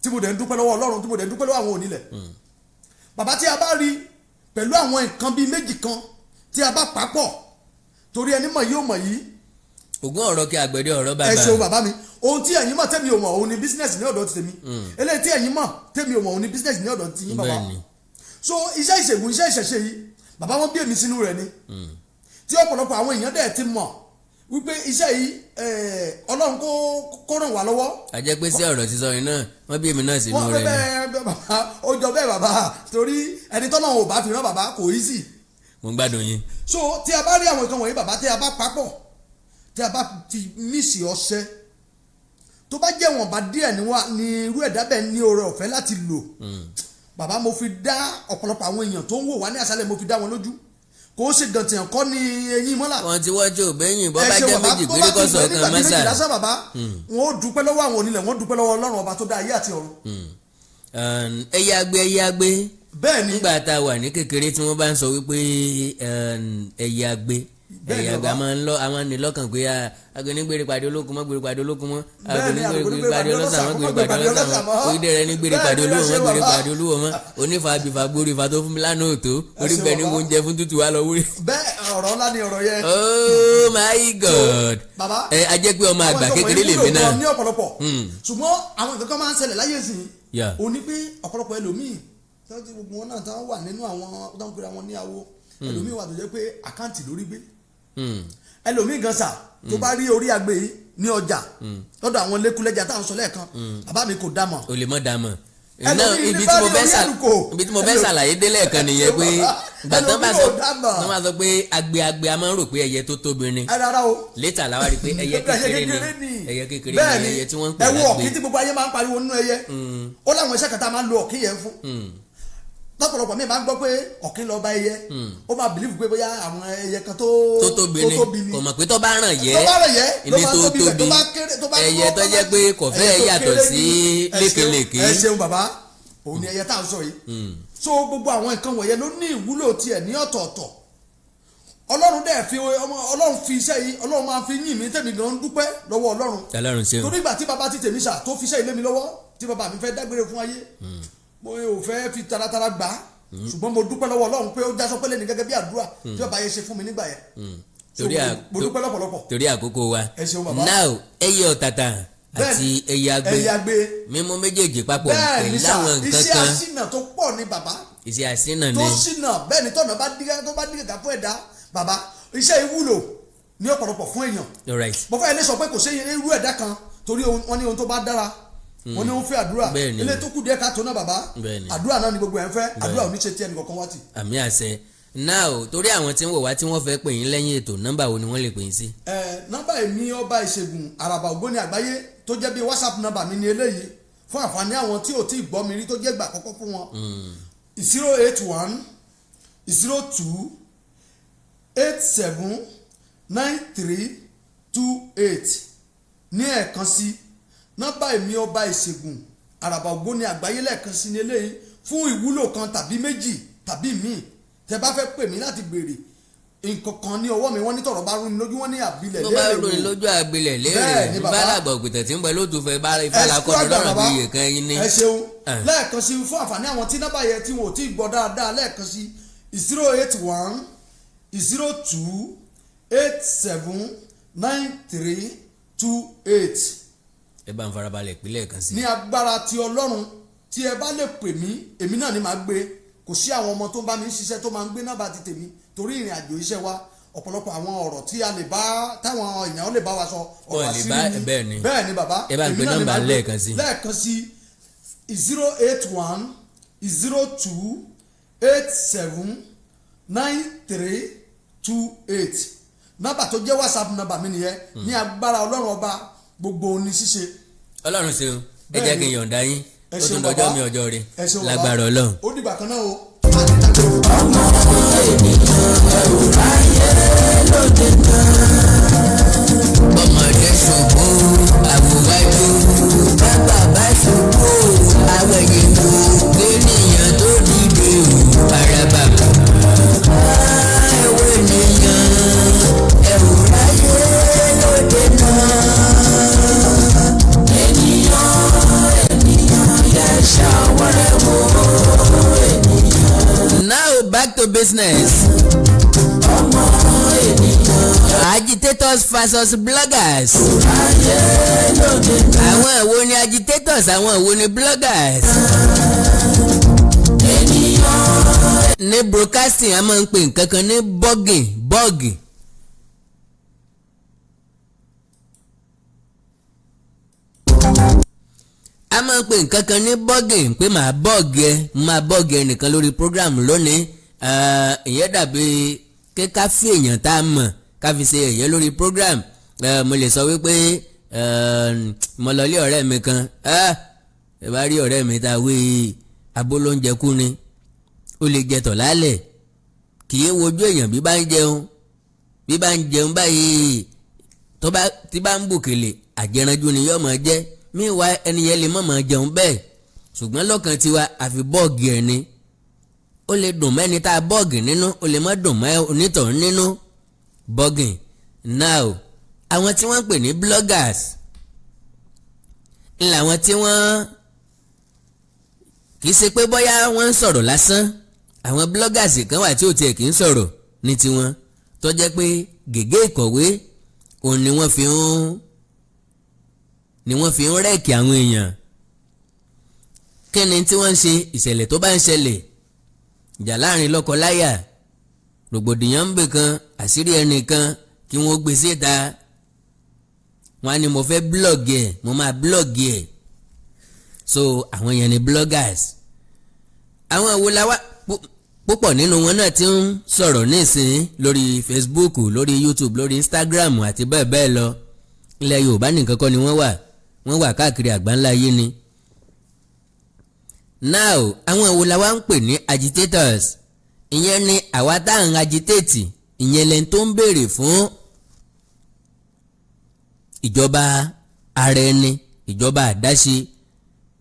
tí mo dẹ̀ ń dúpẹ́ lọ́wọ́ Ọlọ́run, tí mo dẹ̀ ń dúpẹ́ lọ́wọ́ àwọn onílẹ̀. Bàbá, tí a bá rí pẹ̀lú àwọn nǹkan bíi méjì kan tí a bá papọ̀, torí ẹni mọ̀ yìí ó mọ̀ yìí. Ògùn ọ̀rọ̀ kí àgbẹ̀dẹ ọ̀rọ̀ bàbá. Ẹ ṣeun, bàbá mi. Ohun tí ẹ̀yin mọ̀ tẹ́mi ò mọ̀, òun ni business ní ọ̀dọ̀ ti tèmi. Eléyìí tí ẹ̀yin mọ̀ tẹ́mi ò mọ̀, òun ni business ní ọ̀dọ̀ ti yín, bàbá. So iṣẹ́ ìṣègùn, iṣẹ́ ìṣẹ̀ṣe yìí, bàbá, wọn bí èmi sínú rẹ̀ ni, tí ọ̀pọ̀lọpọ̀ àwọn èèyàn dẹ̀ ti mọ̀ wípé iṣẹ́ yìí, Ọlọ́run kó ràn wá lọ́wọ́. A jẹ́ pé sí ọ̀rọ̀ sísọ yìí náà, wọ́n bí èmi náà sínú Wọ́n rẹ̀ ni. bẹ́ẹ̀ bẹ́ẹ̀, bàbá, ó jọ bẹ́ẹ̀, bàbá, torí ẹni tọ́lọ́run ò bá fi rán, bàbá, kò easy. Mo ń gbádùn yín. So tí a bá rí àwọn nǹkan wọ̀nyí, bàbá, tí a bá papọ̀, tí a bá fi mix ọṣẹ Tó bá jẹ́ wọ̀nba díẹ̀ ni wá ní irú ẹ̀dá bẹ́ẹ̀ ní oore ọ̀fẹ́ láti lò. Bàbá, mo fi dá ọ̀pọ̀lọpọ̀ àwọn èèyàn tó ń wò wá ní àṣálẹ̀, mo fi dá wọn lójú, kò ó ṣe gàntìyàn kọ́ ni eyín mọ́là. Wọn ti wọ́jú òbẹ́yìn bọ́ bá Ẹ ṣeun jẹ́ bàbá, méjì tó péré bá ti kọ́sọ̀ lọ kan nígbà tí mọ́sà. méjì lásán, bàbá, wọn ó dúpẹ́ lọ́wọ́ àwọn onílẹ̀, wọn ó dúpẹ́ lọ́wọ́ Ọlọ́run ọba tó dá ayé àti ọ̀run. Ẹyẹ agbe, ẹyẹ agbe. Bẹ́ẹ̀ ni. Nígbà tá a wà ní kékeré, tí wọ́n bá ń sọ wípé ẹyẹ agbe, Bẹ́ẹ̀ ni, ẹyẹ agbe, bàbá. a máa ń lọ, a máa ń ní lọ́kàn pé agbẹnigbèrè pàdé olókun mọ́, gbèrè pàdé olókun mọ́, Bẹ́ẹ̀ ni, agbẹnigbèrè pàdé ọlọ́sà mọ́, gbèrè pàdé ọlọ́sà mọ́, onídẹ̀rẹ̀ ní gbèrè pàdé Bẹ́ẹ̀ ni, olúwo ẹ mọ́, ṣeun, gbèrè bàbá. pàdé olúwo mọ́, onífà abìfà gbórí ifá tó fún mi lánàá òtó orí Ṣeun, bẹ́ẹ̀ ni bàbá. mo ń jẹ fún tútù wa lọ wúrí. Bẹ́ẹ̀, ọ̀rọ̀ ńlá ni ọ̀rọ̀ yẹn. Oh my God! Bàbá, Ẹ a jẹ́ pé ọmọ àgbà àwọn kékeré nǹkan lèmi wọ̀nyí náà. wúlò gan ní ọ̀pọ̀lọpọ̀, ṣùgbọ́n àwọn nǹkan kan máa ń ṣẹlẹ̀ láyé ìsìn. Ó ní pé ọ̀pọ̀lọpọ̀ ẹlòmíì tó ti gbogbo wọn náà tán wà nínú àwọn tó ń pera wọn ní awo, ẹlòmíì wà tó jẹ́ pé account lórí gbé. Ẹlòmíì gan sà, tó bá rí orí agbe yìí ní ọjà lọ́dọ̀ àwọn lẹ́kúlẹ́jà táwọn sọ lẹ́ẹ̀kan, bàbá mi, kò dá mọ̀. O lè mọ̀ dá mọ̀. Ẹlòmíì Náà ní ibi bá tí mo rí fẹ́ orí ṣà àlùkò. Ibi tí mo fẹ́ ṣàlàyé délẹ̀ kan nìyẹn pé ìgbà tán bá sọ Ẹlòmíì ò dá mọ̀. Tán bá sọ pé agbe agbe, a máa ń rò pé ẹyẹ tó tóbi ni. Ẹ rárá o. Later la wá rí i pé ẹyẹ kékeré ni, ẹyẹ kékeré Bẹ́ẹ̀ ni ni. ẹyẹ tí wọ́n ń pè Ẹ wo lágbe. ọ̀kín tí gbogbo ayé máa ń pariwo nínú ẹyẹ, ó láwọn iṣẹ́ kan tá a máa ń lo ọ̀kín yẹn fún. Lọ́pọ̀lọpọ̀ mi máa ń gbọ́ pé ọ̀kín lọ bá ẹyẹ, ó máa believe pé bóyá àwọn ẹyẹ kan tó Tó tóbi ni. Kò mọ̀ pé tó bá ràn yẹ Tó bá ràn yẹ ló ní máa tó tóbi bẹ̀, tó tóbi bá kéré, tó bá ẹyẹ tó jẹ́ pé kò fẹ́ ẹyẹ tó yàtọ̀ kéré sí ni. Ẹ ṣeun, lékelèké. Ẹ ṣeun bàbá, òun ni ẹyẹ tá à ń sọ yìí. So gbogbo àwọn nǹkan wọ̀nyẹn ló ní ìwúlò tiẹ̀ ní ọ̀tọ̀ọ̀tọ̀. Ọlọ́run dẹ̀ fi ọmọ Ọlọ́run fi iṣẹ́ yìí, Ọlọ́run máa fi yìn mí, tẹ̀mí gan ń dúpẹ́ lọ́wọ́ Ọlọ́run. Ọlọ́run ṣeun. Torí ìgbà tí bàbá ti tèmi sà tó fi iṣẹ́ ilé mi lọ́wọ́, tí bàbá mi fẹ́ dágbére fún ayé, mo ò fẹ́ fi taratara gbà á, ṣùgbọ́n mo dúpẹ́ lọ́wọ́ Ọlọ́run pé ó já sọpẹ́ lẹ́nu gẹ́gẹ́ bí àdúrà tí bàbá yẹn ṣe fún mi nígbà yẹn. So, Torí mo dúpẹ́ lọ́pọ̀lọpọ̀. Torí àkókò wa. Ẹ ṣeun, bàbá. Now, ẹyẹ ọ̀tàtà àti ẹyẹ agbe, Ẹyẹ agbe. Mímú méjèèjì papọ̀ Bẹ́ẹ̀ ni pẹ̀lú sà, àwọn nǹkan iṣẹ́ kan. àṣìnà tó pọ̀ ní, bàbá. Iṣẹ́ àṣìnà Tó ni. ṣìnà, bẹ́ẹ̀ ni. Tọ̀nà bá dígá, tó bá dígá fún ẹ̀dá, bàbá, iṣẹ́ ìwúlò ní ọ̀pọ̀lọpọ̀ fún èèyàn. Mo fẹ́ lè sọ pé kò sí irú ẹ̀dá kan, torí wọ́n ní ohun tó bá dára, wọ́n ní ó ń fẹ́ àdúrà. Bẹ́ẹ̀ ni. Ilé tó kù díẹ̀ káàtó náà, bàbá, Bẹ́ẹ̀ ni. àdúrà náà ni gbogbo ẹ̀ ń fẹ́. Àdúrà ò ní ṣe tí ẹnì kọ̀ọ̀kan wá tì. Àmì àṣẹ. Now, torí àwọn tí ń wò wá tí wọ́n fẹ́ pè yín lẹ́yìn ètò, nọ́mbà wo ni wọ́n lè pè yín sí? Ẹ nọ́mbà èmi ọba ìṣègùn àràbà ògbóni àgbáyé, tó jẹ́ bí WhatsApp nọ́mbà mi ní eléyìí, fún àǹfààní àwọn tí ò tí ì gbọ́ mi rí, tó jẹ́ ìgbà àkọ́kọ́ fún wọn: 08102879328. Ní ẹ̀ẹ̀kan sí, nọ́mbà èmi ọba ìṣègùn àràbà ògbóni àgbáyé lẹ́ẹ̀kan sí ní eléyìí, fún ìwúlò kan tàbí méjì tàbí míì tẹ́ bá fẹ́ pè mí láti béèrè nǹkan kan ní ọwọ́ mi. Wọ́n ní tọ̀rọ̀ bá rú ni lójú, wọ́n ní àbílẹ̀ Tó bá léèrè ròyìn wò. lójú, àgbilẹ̀ léèrè. Bẹ́ẹ̀ ni, bàbá. Ìfàlàgbà òpìtàn tí ń bẹ lóòtú fẹ́ bá ìfàlà Ẹ kọ́ni ṣú àgbà, lọ́rùn bàbá. bí iye kan yín ní. Ẹ ṣeun. Ah. Lẹ́ẹ̀kan sí, fún àǹfààní àwọn tí nọ́mbà yẹn tí wọn ò tí ì gbọ́ dáadáa, lẹ́ẹ̀kan sí: 08102879328. Ẹ bá ń farabalẹ̀ pínlẹ̀ kan sí. Ní agbára ti Ọlọ́run, tí ẹ bá lè pè mí, èmi náà ni màá gbé. Kò sí àwọn ọmọ tó ń bá mi ṣiṣẹ́ tó máa ń gbé nọ́mbà ti tèmi, torí ìrìn àjò iṣẹ́ wa, ọ̀pọ̀lọpọ̀ àwọn ọ̀rọ̀ tí a lè bá táwọn èèyàn lè bá wa sọ, ọ̀rọ̀ Wọ́n lè àṣírí bá- ni. Bẹ́ẹ̀ ni. Bẹ́ẹ̀ ni, bàbá. Ẹ bá ń Èmi pe náà ni nọ́mbà màá gbé. lẹ́ẹ̀kan sí. Lẹ́ẹ̀kan sí: 08102879328. Nọ́mbà tó jẹ́ WhatsApp nọ́mbà mi nìyẹn. Ní agbára Ọlọ́run ọba, gbogbo ní ṣíṣe. Ọlọ́run ṣeun. Ẹ Bẹ́ẹ̀ jẹ́ ni. kí n yọ̀ǹda yín. Ẹ Ó ṣeun, tún dọjọ́ bàbá. mi, ọjọ́ rẹ̀. Ẹ ṣeun, bàbá. Lágbára Ọlọ́run. Ó dìgbà kan náà o. Ọmọ ènìyàn, ẹ̀rù ráyé lóde náà. Bọ́mọdé ṣubú, àwòwájú, bàbá bá ṣubú, àwẹ̀yìn wò, kéèyàn tó dìde ò paraba. Ẹ̀wọ̀ ènìyàn, ẹ̀rù ráyé lóde náà. Ènìyàn, ènìyàn, yẹ ṣàwárẹ̀ wò ènìyàn. Now, back to business. Ọmọ ènìyàn, Agitators versus bloggers. ráyé lóde náà. Àwọn wo ni agitators, àwọn wo ni bloggers? Ènìyàn. Ní broadcasting, a máa ń pè nǹkan kan ní bugging, bug. A máa ń pè nǹkan kan ní bugging, pé màá bug ẹ, máa bug ẹ nìkan lórí program lónìí. Ìyẹn dàbí kí ká fi èèyàn tá a mọ̀ ká fi ṣe ẹ̀yẹ lórí program. Mo lè sọ wípé Mo lọ lé ọ̀rẹ́ mi kan. Ẹ bá rí ọ̀rẹ́ mi tá a wí, abólóúnjẹ kú ni. Ó lè jẹ tọ̀ lálẹ̀, kì í wojú èèyàn bí bá ń jẹun. Bí bá ń jẹun báyìí, tó bá tí bá ń bùkèlè, àjẹranjú ni yóò máa jẹ́. Míwá ẹni yẹn lè má máa jẹun bẹ́ẹ̀, ṣùgbọ́n lọ́kàn tiwa, àfi bug ẹ̀ ni. Ó lè dùn mẹ́ni tá a bug nínú, ó lè má dùn mọ́ onítọ̀hún nínú. Bugging. Now, àwọn tí wọ́n ń pè ní bloggers ń làwọn tí wọ́n kì í ṣe pé bóyá wọ́n ń sọ̀rọ̀ lásán. Àwọn bloggers kan wà tí ò tiẹ̀ kì í sọ̀rọ̀ ní tiwọn, tó jẹ́ pé gègé ìkọ̀wé òun ni wọ́n fi ń wreck àwọn èèyàn. Kí ni tí wọ́n ń ṣe? Ìṣẹ̀lẹ̀ tó bá ń ṣẹlẹ̀, ìjà láàrin lọ́kọ-láyà, rògbòdìyàn ń bè kan, àṣírí ẹnìkan kí wọ́n gbé síta, wọ́n á ní, "Mo fẹ́ blog ẹ̀, mo máa blog ẹ̀." So àwọn yẹn ni bloggers. Àwọn wo la wá? Púpọ̀ nínú wọn náà ti ń sọ̀rọ̀ nísìnyí lórí Facebook, lórí YouTube, lórí Instagram àti bẹ́ẹ̀ bẹ́ẹ̀ lọ. Ilẹ̀ Yorùbá nìkan kọ́ ni wọ́n wà, wọ́n wà káàkiri àgbáńlá ayé ni. Now, àwọn wo la wá ń pè ní agitators? Ìyẹn ni àwa tá à ń agitate. Ìyẹn lẹni tó ń béèrè fún ìjọba ara ẹni, ìjọba àdáṣe,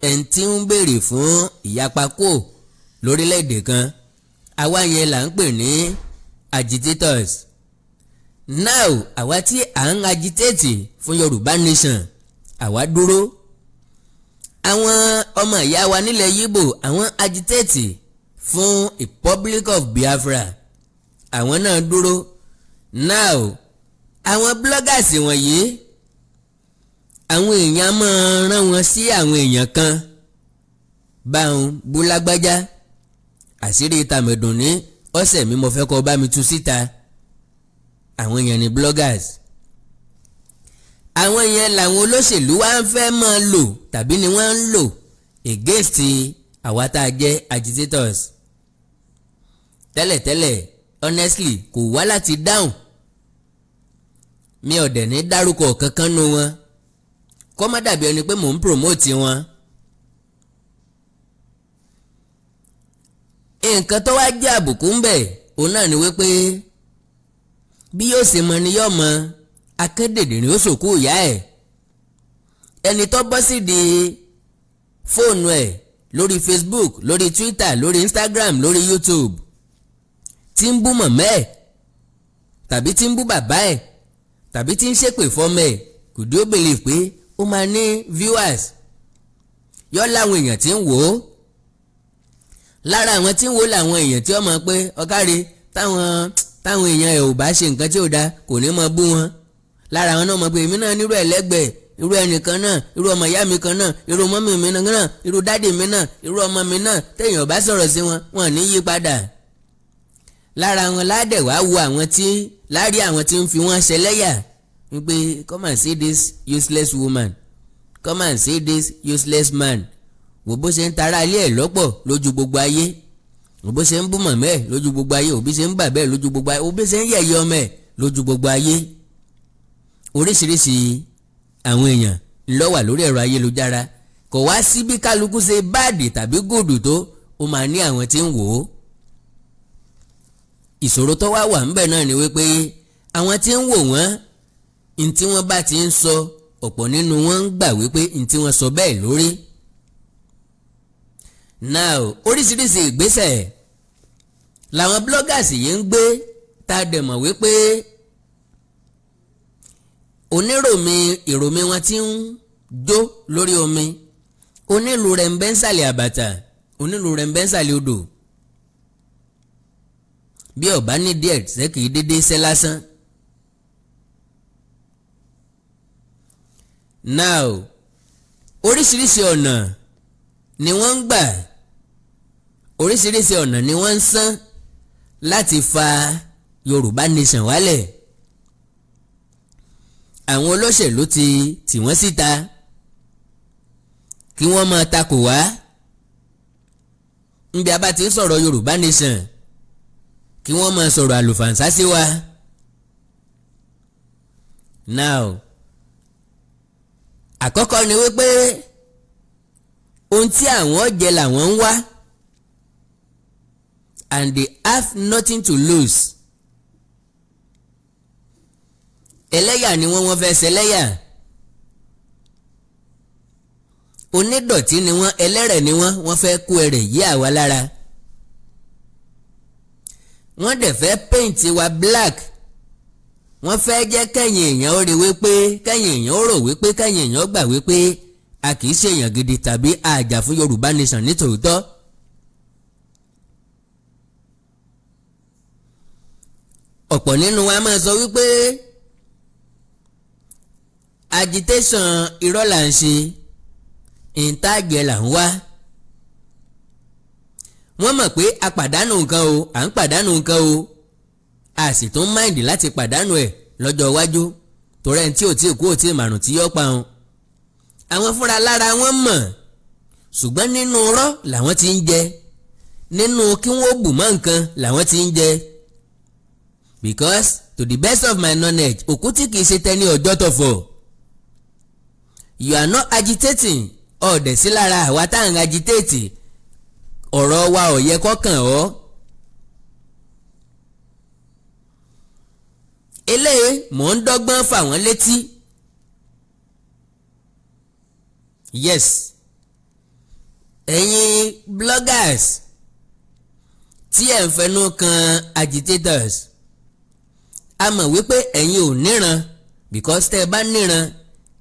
ẹni tí ń béèrè fún ìyapa kò lórílẹ̀‐èdè kan. Àwa yẹn là ń pè ní agitators. Now, àwa tí à ń agitate fún Yorùbá nation, àwa dúró. Àwọn ọmọ ìyá wa nílẹ̀ Yíbò, àwọn agitate fún Republic of Biafra, àwọn náà dúró. Now, àwọn bloggers wọ̀nyí, àwọn èèyàn máa rán wọn sí àwọn èèyàn kan, báwọn bú lágbájá, àṣírí tàmẹ̀dùn ní ọ̀sẹ̀ mi, mo fẹ́ kó bá mi tú síta. Àwọn èèyàn ní bloggers. Àwọn yẹn làwọn olóṣèlú wa ń fẹ́ máa lò tàbí ni wọ́n ń lò against àwa tá a jẹ́ agitators. Tẹ́lẹ̀tẹ́lẹ̀, honestly, kò wá láti dáhùn. Mi ò dẹ̀ ní dárúkọ kankan nu wọn, kó má dàbí ẹni pé mò ń promote wọn. Nǹkan tó wá jẹ́ àbùkù ń bẹ̀, òun náà ni wípé bí yóò ṣe mọ ni yóò mọ akédèdè ó sòkú ìyá ẹ̀. Ẹni tó bọ́ sí di fóònù ẹ̀ lórí Facebook, lórí Twitter, lórí Instagram, lórí YouTube, tí ń bú mọ̀mọ́ ẹ̀ tàbí tí ń bú bàbá ẹ̀ tàbí tí ń ṣépè fọ́mọ ẹ̀, could you believe pé ó máa ní viewers? Yọ láwọn èèyàn tí ń wò ó. Lára àwọn tí ń wò làwọn èèyàn tí ó mọ̀ pé ọ̀kárí táwọn èèyàn ẹ̀ ò bá ṣe nǹkan tí ò dáa, kò ní mọ bú wọn. Lára àwọn náà mọ̀ pé èmi náà nírú ẹ̀ lẹ́gbẹ̀ẹ́, irú ẹnìkan náà, irú ọmọ ìyá mi kan náà, irú mummy mi náà, irú daddy mi náà, irú ọmọ mi náà, téèyàn bá sọ̀rọ̀ sí wọn, wọn ní yí padà. Lára wọn ládẹ̀ wá wo àwọn tí lárí àwọn tí ń fi wọ́n ṣẹlẹ́yà wípé, "Come and see this useless woman, come and see this useless man. Wò bó ṣe ń tara ilé ẹ̀ lọ́pọ̀ lójú gbogbo ayé, wò bó ṣe ń bú mọ̀mọ́ ẹ̀ lójú gbogbo ayé, òbí ṣe ń bà bẹ́ẹ̀ lójú gbogbo ayé, òbí ṣe ń yẹ̀yẹ́ ọmọ ẹ̀ lójú gbogbo ayé." Oríṣiríṣi àwọn èèyàn ló wà lórí ẹ̀rọ ayélujára. Kò wá sí bí kálukú ṣe bad tàbí good tó, ó máa ní àwọn tí ń wò ó. Ìṣòro tó wá wà ńbẹ̀ náà ni wípé àwọn tí ń wò wọ́n, n tí wọ́n bá ti ń sọ, ọ̀pọ̀ nínú wọn ń gbà wípé n tí wọ́n sọ bẹ́ẹ̀ lórí. Now, oríṣiríṣi ìgbésẹ̀ làwọn bloggers yìí ń gbé, tá a dẹ̀ mọ̀ wípé oníròmí ìròmí wọn ti ń jó lórí omi, onílù rẹ̀ ń bẹ́ ń sàlẹ̀ àbàtà, onílù rẹ̀ ń bẹ́ ń sàlẹ̀ odò. Bí ọ̀bá ní díẹ̀ ṣẹ́, kì í dédé ṣẹ́ lásán. Now, oríṣiríṣi ọ̀nà ni wọ́n ń gbà, oríṣiríṣi ọ̀nà ni wọ́n ń sán láti fa Yorùbá nation wálẹ̀. Àwọn olóṣèlú ti tì wọ́n síta kí wọ́n máa takò wá nbí a bá ti ń sọ̀rọ̀ Yorùbá nation, kí wọ́n máa sọ̀rọ̀ àlùfàǹsá sí wa. Now, Àkọ́kọ́ ni wípé ohun tí àwọn jẹ làwọn ń wá, and they have nothing to lose. Ẹlẹ́yà ni wọ́n, wọ́n fẹ́ ṣẹlẹ́yà. Onídọ̀tí ni wọ́n, ẹlẹ́rẹ̀ ni wọ́n, wọ́n fẹ́ kó ẹrẹ̀ yí àwa lára. Wọ́n dẹ̀ fẹ́ paint wa black. Wọ́n fẹ́ jẹ́ kẹ́yìn èèyàn ó rí wípé, kẹ́yìn èèyàn ó rò wípé, kẹ́yìn èèyàn ó gbà wípé a kì í ṣèyàn gidi tàbí a jà fún Yorùbá Nation nítòótọ́. Ọ̀pọ̀ nínú wa máa sọ wípé agitation irọ́ là ń ṣe, ìntàjẹ là ń wá. Wọ́n mọ̀ pé a pàdánù nǹkan o, à ń pàdánù nǹkan o, a sì tún mind láti pàdánù ẹ̀ lọ́jọ́ iwájú, torí ẹni tí ò tí ì kú ò tí ì màrùn tí yọ́ pa wọn. Àwọn fúnra lára wọn mọ̀, ṣùgbọ́n nínú rọ́ làwọn ti ń jẹ, nínú kí wọ́n bù mọ́ nǹkan làwọn ti ń jẹ. Because to the best of my knowledge, òkú tí kìí ṣe tẹni ọjọ́ tọ̀fọ̀. You are not agitating, ọ̀dẹ̀ sí lára àwa tá à ń agitate, ọ̀rọ̀ wa ò yẹ kọ́kàn ọ́. Eléyìí mò ń dọ́gbọ́n fà wọ́n létí. Yes, ẹ̀yin bloggers tí ẹ̀ ń fẹnu kan agitators, a mọ̀ wípé ẹ̀yin ò níran, because tẹ́ ẹ bá níran,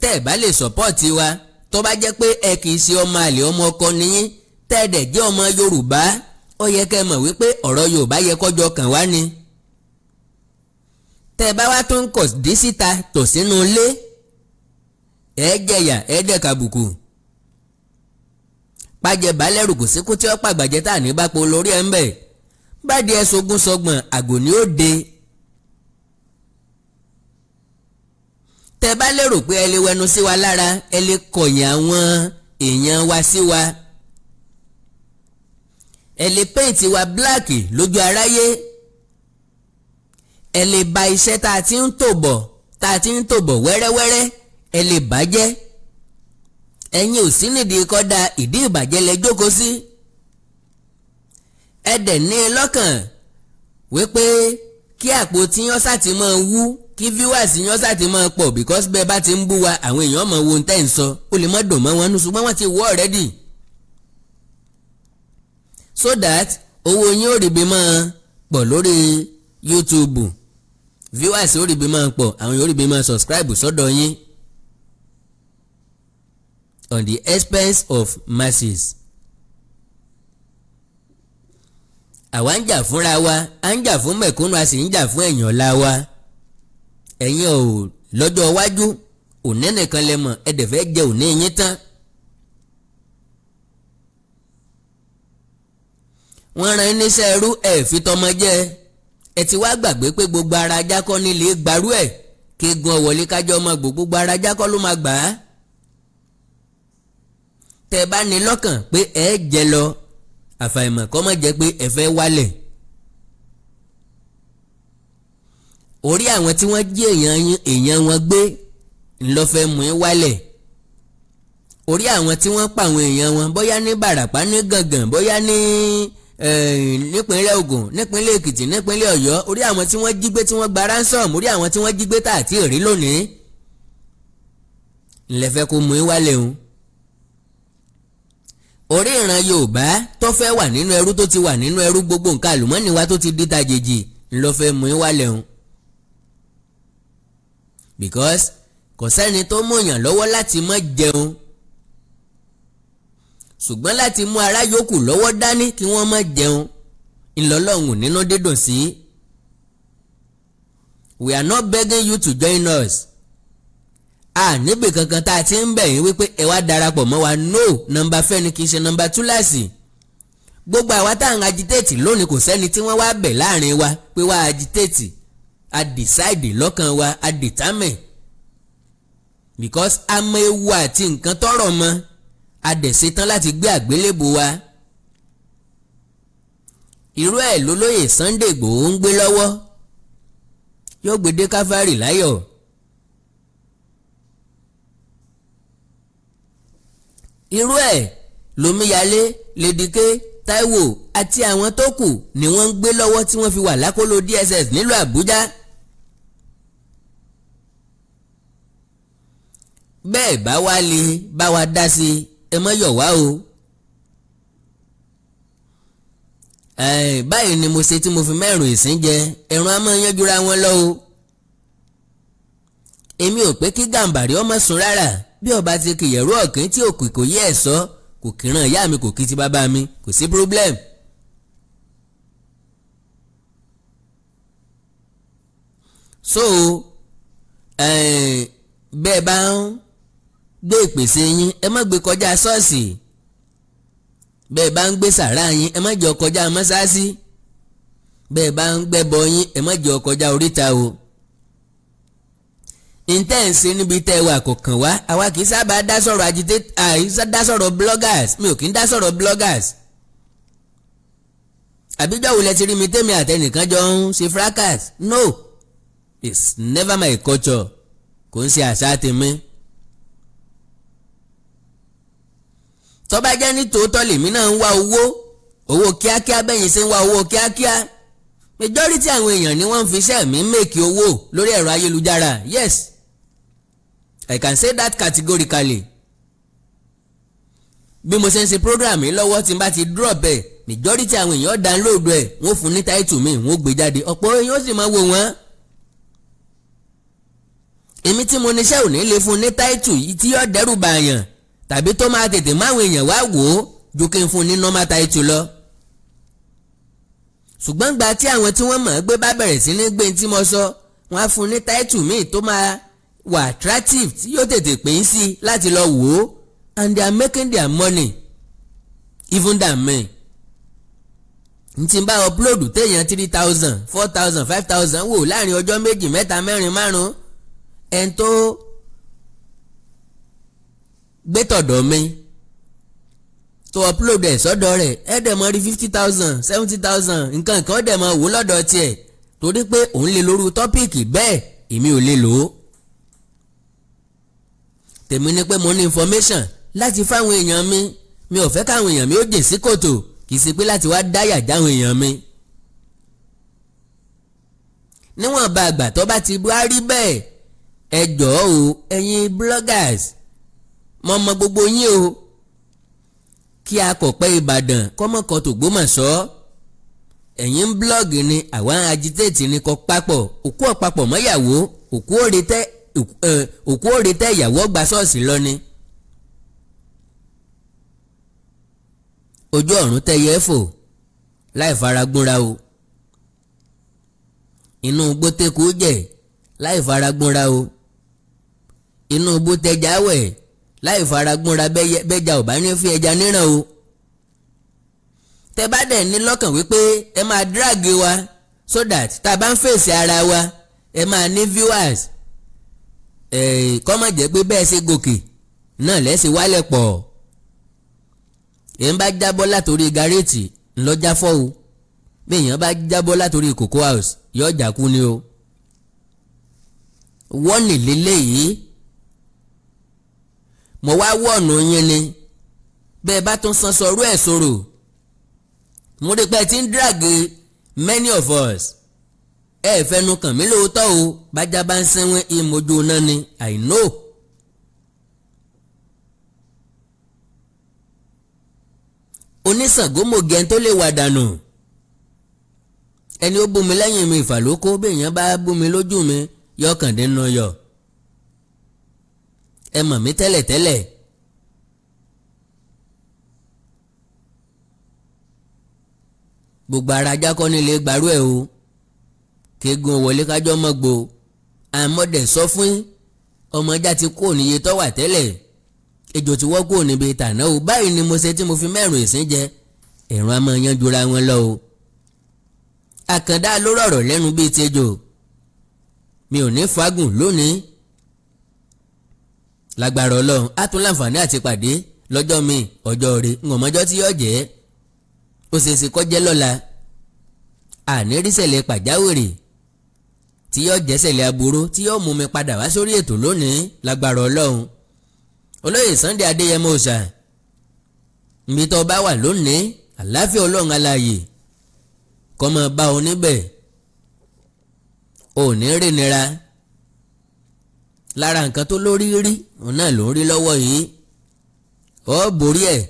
tẹ́ ẹ bá lè support wa, tó bá jẹ́ pé ẹ kì í ṣe ọmọ àlè ọmọ ọkọ nìyín, tẹ́ ẹ dẹ̀ jẹ́ ọmọ Yorùbá, ó yẹ kẹ́ ẹ mọ̀ wípé ọ̀rọ̀ Yorùbá yẹ kọjọ kàn wá ni. Tẹ́ ẹ bá wá tó ń kọ̀ dí síta tò sínú ilé, ẹ jẹ̀yà, ẹ dẹ̀ kàbùkù. Pàjẹ́ balẹ̀rù kò sí kó tí ó pàgbàjẹ́ tá à ní bá po lórí ẹ̀ ń bẹ̀. Bá di ẹ sogún sọgbọ̀n, àgò ni ó de. Tẹ́ bá lérò pé ẹ lè wẹnu sí wa lára, ẹ lè kọ̀yìn àwọn èèyàn wa sí wa, ẹ lè paint wa black lójú aráyé, ẹ lè ba iṣẹ́ tá a ti ń tò bọ̀, tá a ti ń tò bọ̀ wẹ́rẹ́wẹ́rẹ́, ẹ lè bàjẹ́. Ẹ̀yin ò sí nídìí kọ́dà, ìdí ìbàjẹ́ lẹ jókòó sí. Ẹ dẹ̀ ní lọ́kàn wípé kí àpò tí yán sá ti máa wú, kí viewers yán sá ti máa pọ̀, because bẹ́ẹ̀ bá ti ń bú wa, àwọn èèyàn mọ̀ wo tẹ́ ń sọ, ó lè má dùn mọ́ wọn nú, ṣùgbọ́n wọ́n ti wọ́ already, so that owó yín ó rí bí máa pọ̀ lórí YouTube, viewers ó rí bí máa pọ̀, àwọn yóò rí bí máa subscribe sọ́dọ̀ yín on the expense of masses. Àwa ń jà fúnra wa, à ń jà fún mẹ̀kúnnù, a sì ń jà fún ẹ̀yàn ọ̀la wa. Ẹ̀yin ò lọ́jọ́ iwájú, òní nìkan lẹ mọ̀, ẹ dẹ̀ fẹ́ jẹ òní yín tán. Wọ́n rán níṣẹ́ ẹrú, ẹ̀ fi tọmọ jẹ́. Ẹ ti wá gbàgbé pé gbogbo ara ajá kọ́ nílé gbarú ẹ̀, kéegun ọ̀wọ́lé kájọ́ ọmọ, gbogbo ara ajá kọ́ ló máa gbà á. Tẹ́ bá ní lọ́kàn pé ẹ jẹ lọ, àfàìmọ̀ kọ́ mọ̀ jẹ́ pé ẹ fẹ́ wálẹ̀. Orí àwọn tí wọ́n jí èèyàn wọn gbé ńlọ́fẹ́ mú ẹ wálẹ̀. Orí àwọn tí wọ́n pa àwọn èèyàn wọn, bóyá ní Bàràpá, ní Gàngàn, bóyá ní nípínlẹ̀ Ògùn, nípínlẹ̀ Èkìtì, nípínlẹ̀ Ọ̀yọ́, orí àwọn tí wọ́n jí gbé tí wọ́n gba ransom, orí àwọn tí wọ́n jí gbé tá àti rí lónìí ńlẹ́fẹ́ kó mú ẹ wálẹ̀ o. Orí ìran Yorùbá tó fẹ́ wà nínú ẹrú, tó ti wà nínú ẹrú, gbogbo nǹkan àlùmọ́nì wa tó ti di tàjèjì ńlọ́fẹ́ mú ẹ wálẹ̀ o. Because kò sẹ́ni tó mú yàn lọ́wọ́ láti má jẹun, ṣùgbọ́n láti mú ará yòókù lọ́wọ́ dání kí wọ́n má jẹun ńlọ́lọ́hùn nínú dídùn sí. We are not begging you to join us. A níbì kankan tá a ti ń bẹ̀ yín wípé ẹ wá darapọ̀ mọ́ wa. No, nọ́mbà fẹ́ ni, kì í ṣe nọ́mbà túláàsì. Gbogbo àwa tá à ń agitate lónìí, kò sẹ́ni tí wọ́n wá bẹ̀ láàrin wa pé wá agitate. A decide lọ́kàn wa, a determine, because a mọ ewu àti nǹkan tọrọ mọ́, a dẹ̀ ṣetán láti gbé àgbélébù wa. Irú ẹ̀ lólóyè Sunday Igboho ń gbé lọ́wọ́, yóò gbé dé Calvary láyọ̀. Irú ẹ̀ lomíyalé, Lady K, Táíwò àti àwọn tó kù ni wọ́n ń gbé lọ́wọ́ tí wọ́n fi wà lákọlò DSS nílùú Àbújá. Bẹ́ẹ̀ bá wá lè bá wa dá sí i, ẹ mọ́ yọ̀ wá o. Báyìí ni mo ṣe tí mo fi mẹ́rùn ìsín jẹ ẹ̀rùn á máa yanjúra wọn lọ o. Èmi ò pé kí Gàǹbàrí ọmọ sùn rárá. Bí ọba ti kìyẹ̀rú ọ̀kín tí òkè kò yẹ ẹ̀ sọ, kò kíran ìyá mi, kò kí ti bàbá mi, kò sí problem. So bẹ́ẹ̀ bá ń gbé ìpèsè yín, ẹ má gbé kọjá ṣọ́ọ̀ṣì. Bẹ́ẹ̀ bá ń gbé sàrá yín, ẹ má jẹ́ ó kọjá mọ́sáàsì. Bẹ́ẹ̀ bá ń gbẹ́bọ yín, ẹ má jẹ́ ó kọjá oríta o. Intense níbi tẹ́ ẹ wà kò kàn wá. Àwa kì í sábà dá sọ̀rọ̀ agitate, àìsá dá sọ̀rọ̀ bloggers. Mi ò kì í dá sọ̀rọ̀ bloggers. Àbíjọ́ wo lẹ ti rí mi tèmi àtẹnìkan jọ ń ṣe fracas? No, it's never my culture. Kò ń ṣe àṣà tèmi. Tó bá jẹ́ ní tòótọ́ lèmi náà ń wá owó, owó kíákíá, bẹ́yìn ṣe ń wá owó kíákíá, majority àwọn èèyàn ni wọ́n ń fi iṣẹ́ mi make owó lórí ẹ̀rọ ayélujára. Yes, I can say that categorically. Bí mo ṣe ń ṣe program yìí lọ́wọ́, tí n bá ti drop ẹ̀, majority àwọn èèyàn download ẹ̀, wọ́n fún ní title mi, wọ́n gbé jáde, ọ̀pọ̀ èèyàn ó sì máa wò wọ́n. Èmi tí mo níṣẹ́ ò ní lè fún ní title yìí tí yóò dẹ́rù bàyàn tàbí tó máa tètè máwọn èèyàn wá wò ó ju kí n fún ní normal title lọ. Ṣùgbọ́n gba tí àwọn tí wọ́n mọ̀ ọ́ gbé bá bẹ̀rẹ̀ sí ní gbé tí mo sọ, wọ́n á fún ní title míì tó máa wà attractive tí yóò tètè pè é sí láti lọ wò ó, and they are making their money even than me. N tí n bá upload téèyàn 3,000, 4,000, 5,000 wò láàrin ọjọ́ 2, 3, 4, 5, ẹn tó gbé tọ̀dọ̀ mi tó upload ẹ̀ sọ́dọ̀ rẹ̀, ẹ̀ dẹ̀ mọ́ rí 50,000, 70,000, nǹkan kan dẹ̀ mọ́ wò lọ́dọ̀ tiẹ̀, torí pé òun lè lóru topic bẹ́ẹ̀, èmi ò lè lò ó. Tèmi ni pé mo ní information láti fáwọn èèyàn mi. Mi ò fẹ́ káwọn èèyàn mi ó jìn sí kòtò, kì í ṣe pé láti wá dáyà jáwọn èèyàn mi. Níwọ̀n bá àgbà tó bá ti wá rí bẹ́ẹ̀, ẹ jọ̀ọ́ o, ẹ̀yin bloggers, mo mọ gbogbo yín o, kí akọ̀pẹ́ Ìbàdàn kọ́mọkọ tògbómọ̀ṣọ́. Ẹ̀yin ń blog ni, àwa ń agitate ni, kọ papọ̀. Òkú ọ̀pápọ̀ mọ́yàwó, òkú òre tẹ́ ìyàwó gba ṣọ́ọ̀ṣì lọ ni. Ojú ọ̀run tẹ́yẹ fò láì faragbóra o, inú gbótẹ́kù jẹ̀ láì faragbóra o, inú gbótẹ́jà wẹ̀ láì faragbóra, bẹ́jà ò bá ní fi ẹja níran o. Tẹ bá dẹ̀ ní lọ́kàn wípé ẹ máa drag wa so that tá a bá ń fèsì ara wa, ẹ máa ní viewers, kọ́ má jẹ́ pé bẹ́ẹ̀ ṣe gòkè náà lẹ́sìn wálẹ̀ pọ̀. Èyí bá jábọ́ látòrí gàréètì ńlọ́jà fọ́ o. Bí èèyàn bá jábọ́ látòrí Cocoa House, yóò jà kú ni o. Wọ́n ní lélẹ́yìí, mo wá wọ̀nù yín ni. Bẹ́ẹ̀ bá tún san sọ̀rọ̀ ẹ̀ sọ̀rọ̀, mo rí pé ẹ ti ń drag many of us. Ẹ fẹnu kàn mí lóòótọ́ o. Bájá bá ń sẹ́wọ́n ìmojú náà ni, I know. Oníṣàngómògì ẹni tó lè wà dànù, ẹni ó bú mi lẹ́yìn mi ìfàlókò, bí èèyàn bá bú mi lójú mi, yọkàndínú yọ. Ẹ mọ̀ mí tẹ́lẹ̀tẹ́lẹ̀. Gbogbo ara ajá kọ́ nílé gbarú ẹ̀ o. Kéegun wọlé kájọ́ mọ́ gbo àmọ́dẹ̀ sọ fún ọmọ ajá ti kú òníye tó wà tẹ́lẹ̀, ejò tí wọ́n kú níbi tàná o. Báyìí ni mo ṣe tí mo fi mẹ́rùn ìsín jẹ ẹ̀rùn a máa yan jura wọn lọ o. Àkàndá ló rọ̀rọ̀ lẹ́nu bíi tejò. Mi ò ní fagùn lónìí. Lágbára Ọlọ́run, á tún láǹfààní àti pàdé lọ́jọ́ mi, ọjọ́ rẹ̀ ń ọmọjọ́ tí yóò jẹ́. Ó ṣeé ṣe kó jẹ́ lọ́la. Àní ríṣẹ̀lẹ̀ pàjáwìrì tí yóò jẹ́sẹ̀lẹ̀ aburú tí yóò mú mi padà wá sórí ètò lónìí, lágbára Ọlọ́run. Olóyè Sunday Adéyẹmọ Òòṣà. Níbi tó bá wà lónìí, àláfíà Ọlọ́run aláàyè kó máa bá ọ níbẹ̀. Ò ní rí nira lára nǹkan tó lórí rí, òun náà ló ń rí lọ́wọ́ yìí. Ó borí ẹ̀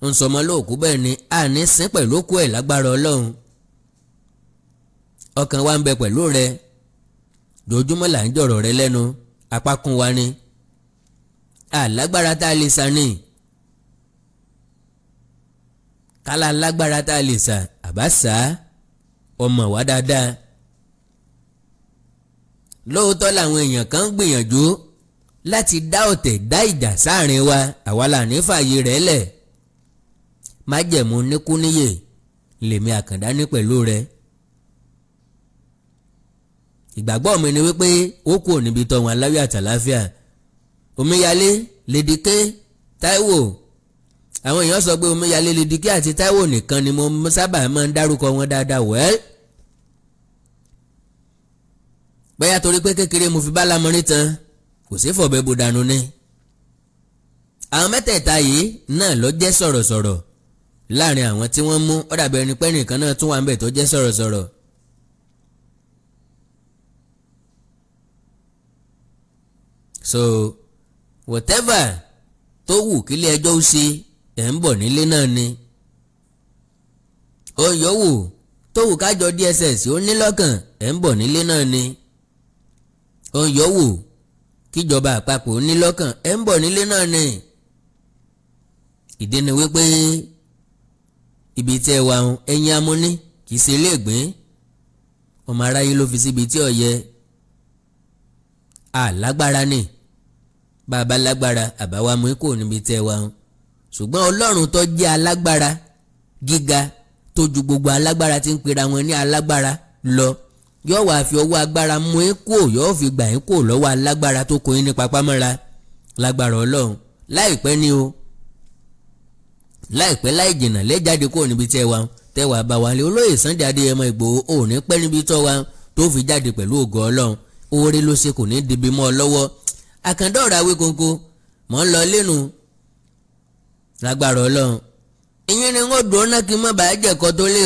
ń sọmọ lóòkú, bẹ́ẹ̀ ni àní sín pẹ̀lú òkú ẹ̀ lágbára Ọlọ́run. Ọkàn wa ń bẹ pẹ̀lú rẹ, dojúmọ́ là ń jọ̀rọ̀ rẹ lẹ́nu, apá kún wa ni àlágbára tá a lè sà ní kálá lágbára tá a lè sà àbá sà á. Ọmọ wa dáadáa lóòótọ́ làwọn èèyàn kan ń gbìyànjú láti dá ọ̀tẹ̀, dá ìjà sáàrin wa. Àwa là ní fààyè rẹ̀ lẹ̀. Májẹ̀mú níkúníyè lèmi Àkàndá ní pẹ̀lú rẹ̀. Ìgbàgbọ́ mi ni wípé ó kù níbi tọ́ wọn aláwọ̀ àtàláfíà. Omíyalé Lady K, Táíwò, àwọn èèyàn sọ pé Omíyalé, Lady K àti Táíwò nìkan ni mo sábà máa ń dárúkọ wọn dáadáa. Wẹ́ẹ́, bóyá torí pé kékeré mo fi bá lámọrin tán, kò sí fọ̀bẹ bò dànù ni. Àwọn mẹ́tẹ̀ẹ̀ta yìí náà ló jẹ́ sọ̀rọ̀sọ̀rọ̀ láàrin àwọn tí wọ́n mú. Ó dàbí ẹni pé nìkan náà tún wà ń bẹ̀ tó jẹ́ sọ̀rọ̀sọ̀rọ̀. So whatever tó wù kílé ẹjọ́ ó ṣe, ẹ̀ ń bọ̀ nílé náà ni. Ó yòówù tó wù kájọ DSS ó ní lọ́kàn, ẹ̀ ń bọ̀ nílé náà ni. Ó yòówù kíjọba àpapọ̀ ó ní lọ́kàn, ẹ̀ ń bọ̀ nílé náà ni. Ìdí ni wípé ibi tí ẹ wà ń ẹ̀yin amúní kì í ṣe ilé ìgbín. Ọmọ aráyé ló fi síbi tí ó yẹ. Àlágbára ni bàbá lágbára àbáwá mú kò níbi tí ẹ wà ń, ṣùgbọ́n Ọlọ́run tó jẹ́ alágbára gíga tó ju gbogbo alágbára tí ń pera wọn ní alágbára lọ, yóò wá fi ọwọ́ agbára mú ẹ kúò, yóò fi gbà yín kúò lọ́wọ́ alágbára tó kó yín ní papámọ́ra lágbára Ọlọ́run. Láìpẹ́ ni o, láìpẹ́ láì jìnnà lẹ́jáde kúrò níbi tẹ́ wa tẹ́ wàá bá wa lé. Olóyè Sunday Adéyẹmọ Ìgbòho, ò ní pẹ́ níbi tọ́ wa tó fi jáde pẹ̀lú ògo Ọlọ́run. Oore ló ṣe, kò ní dibi mọ́ ọ lọ́wọ́. Àkàndá ọ̀rọ̀ Awíkonko, mọ̀ ń lọ lẹ́nu lágbára Ọlọ́run. Ìyẹn ni wọ́n dùn ọ́ náà kí n má bàa jẹ̀kọ́ tó lé.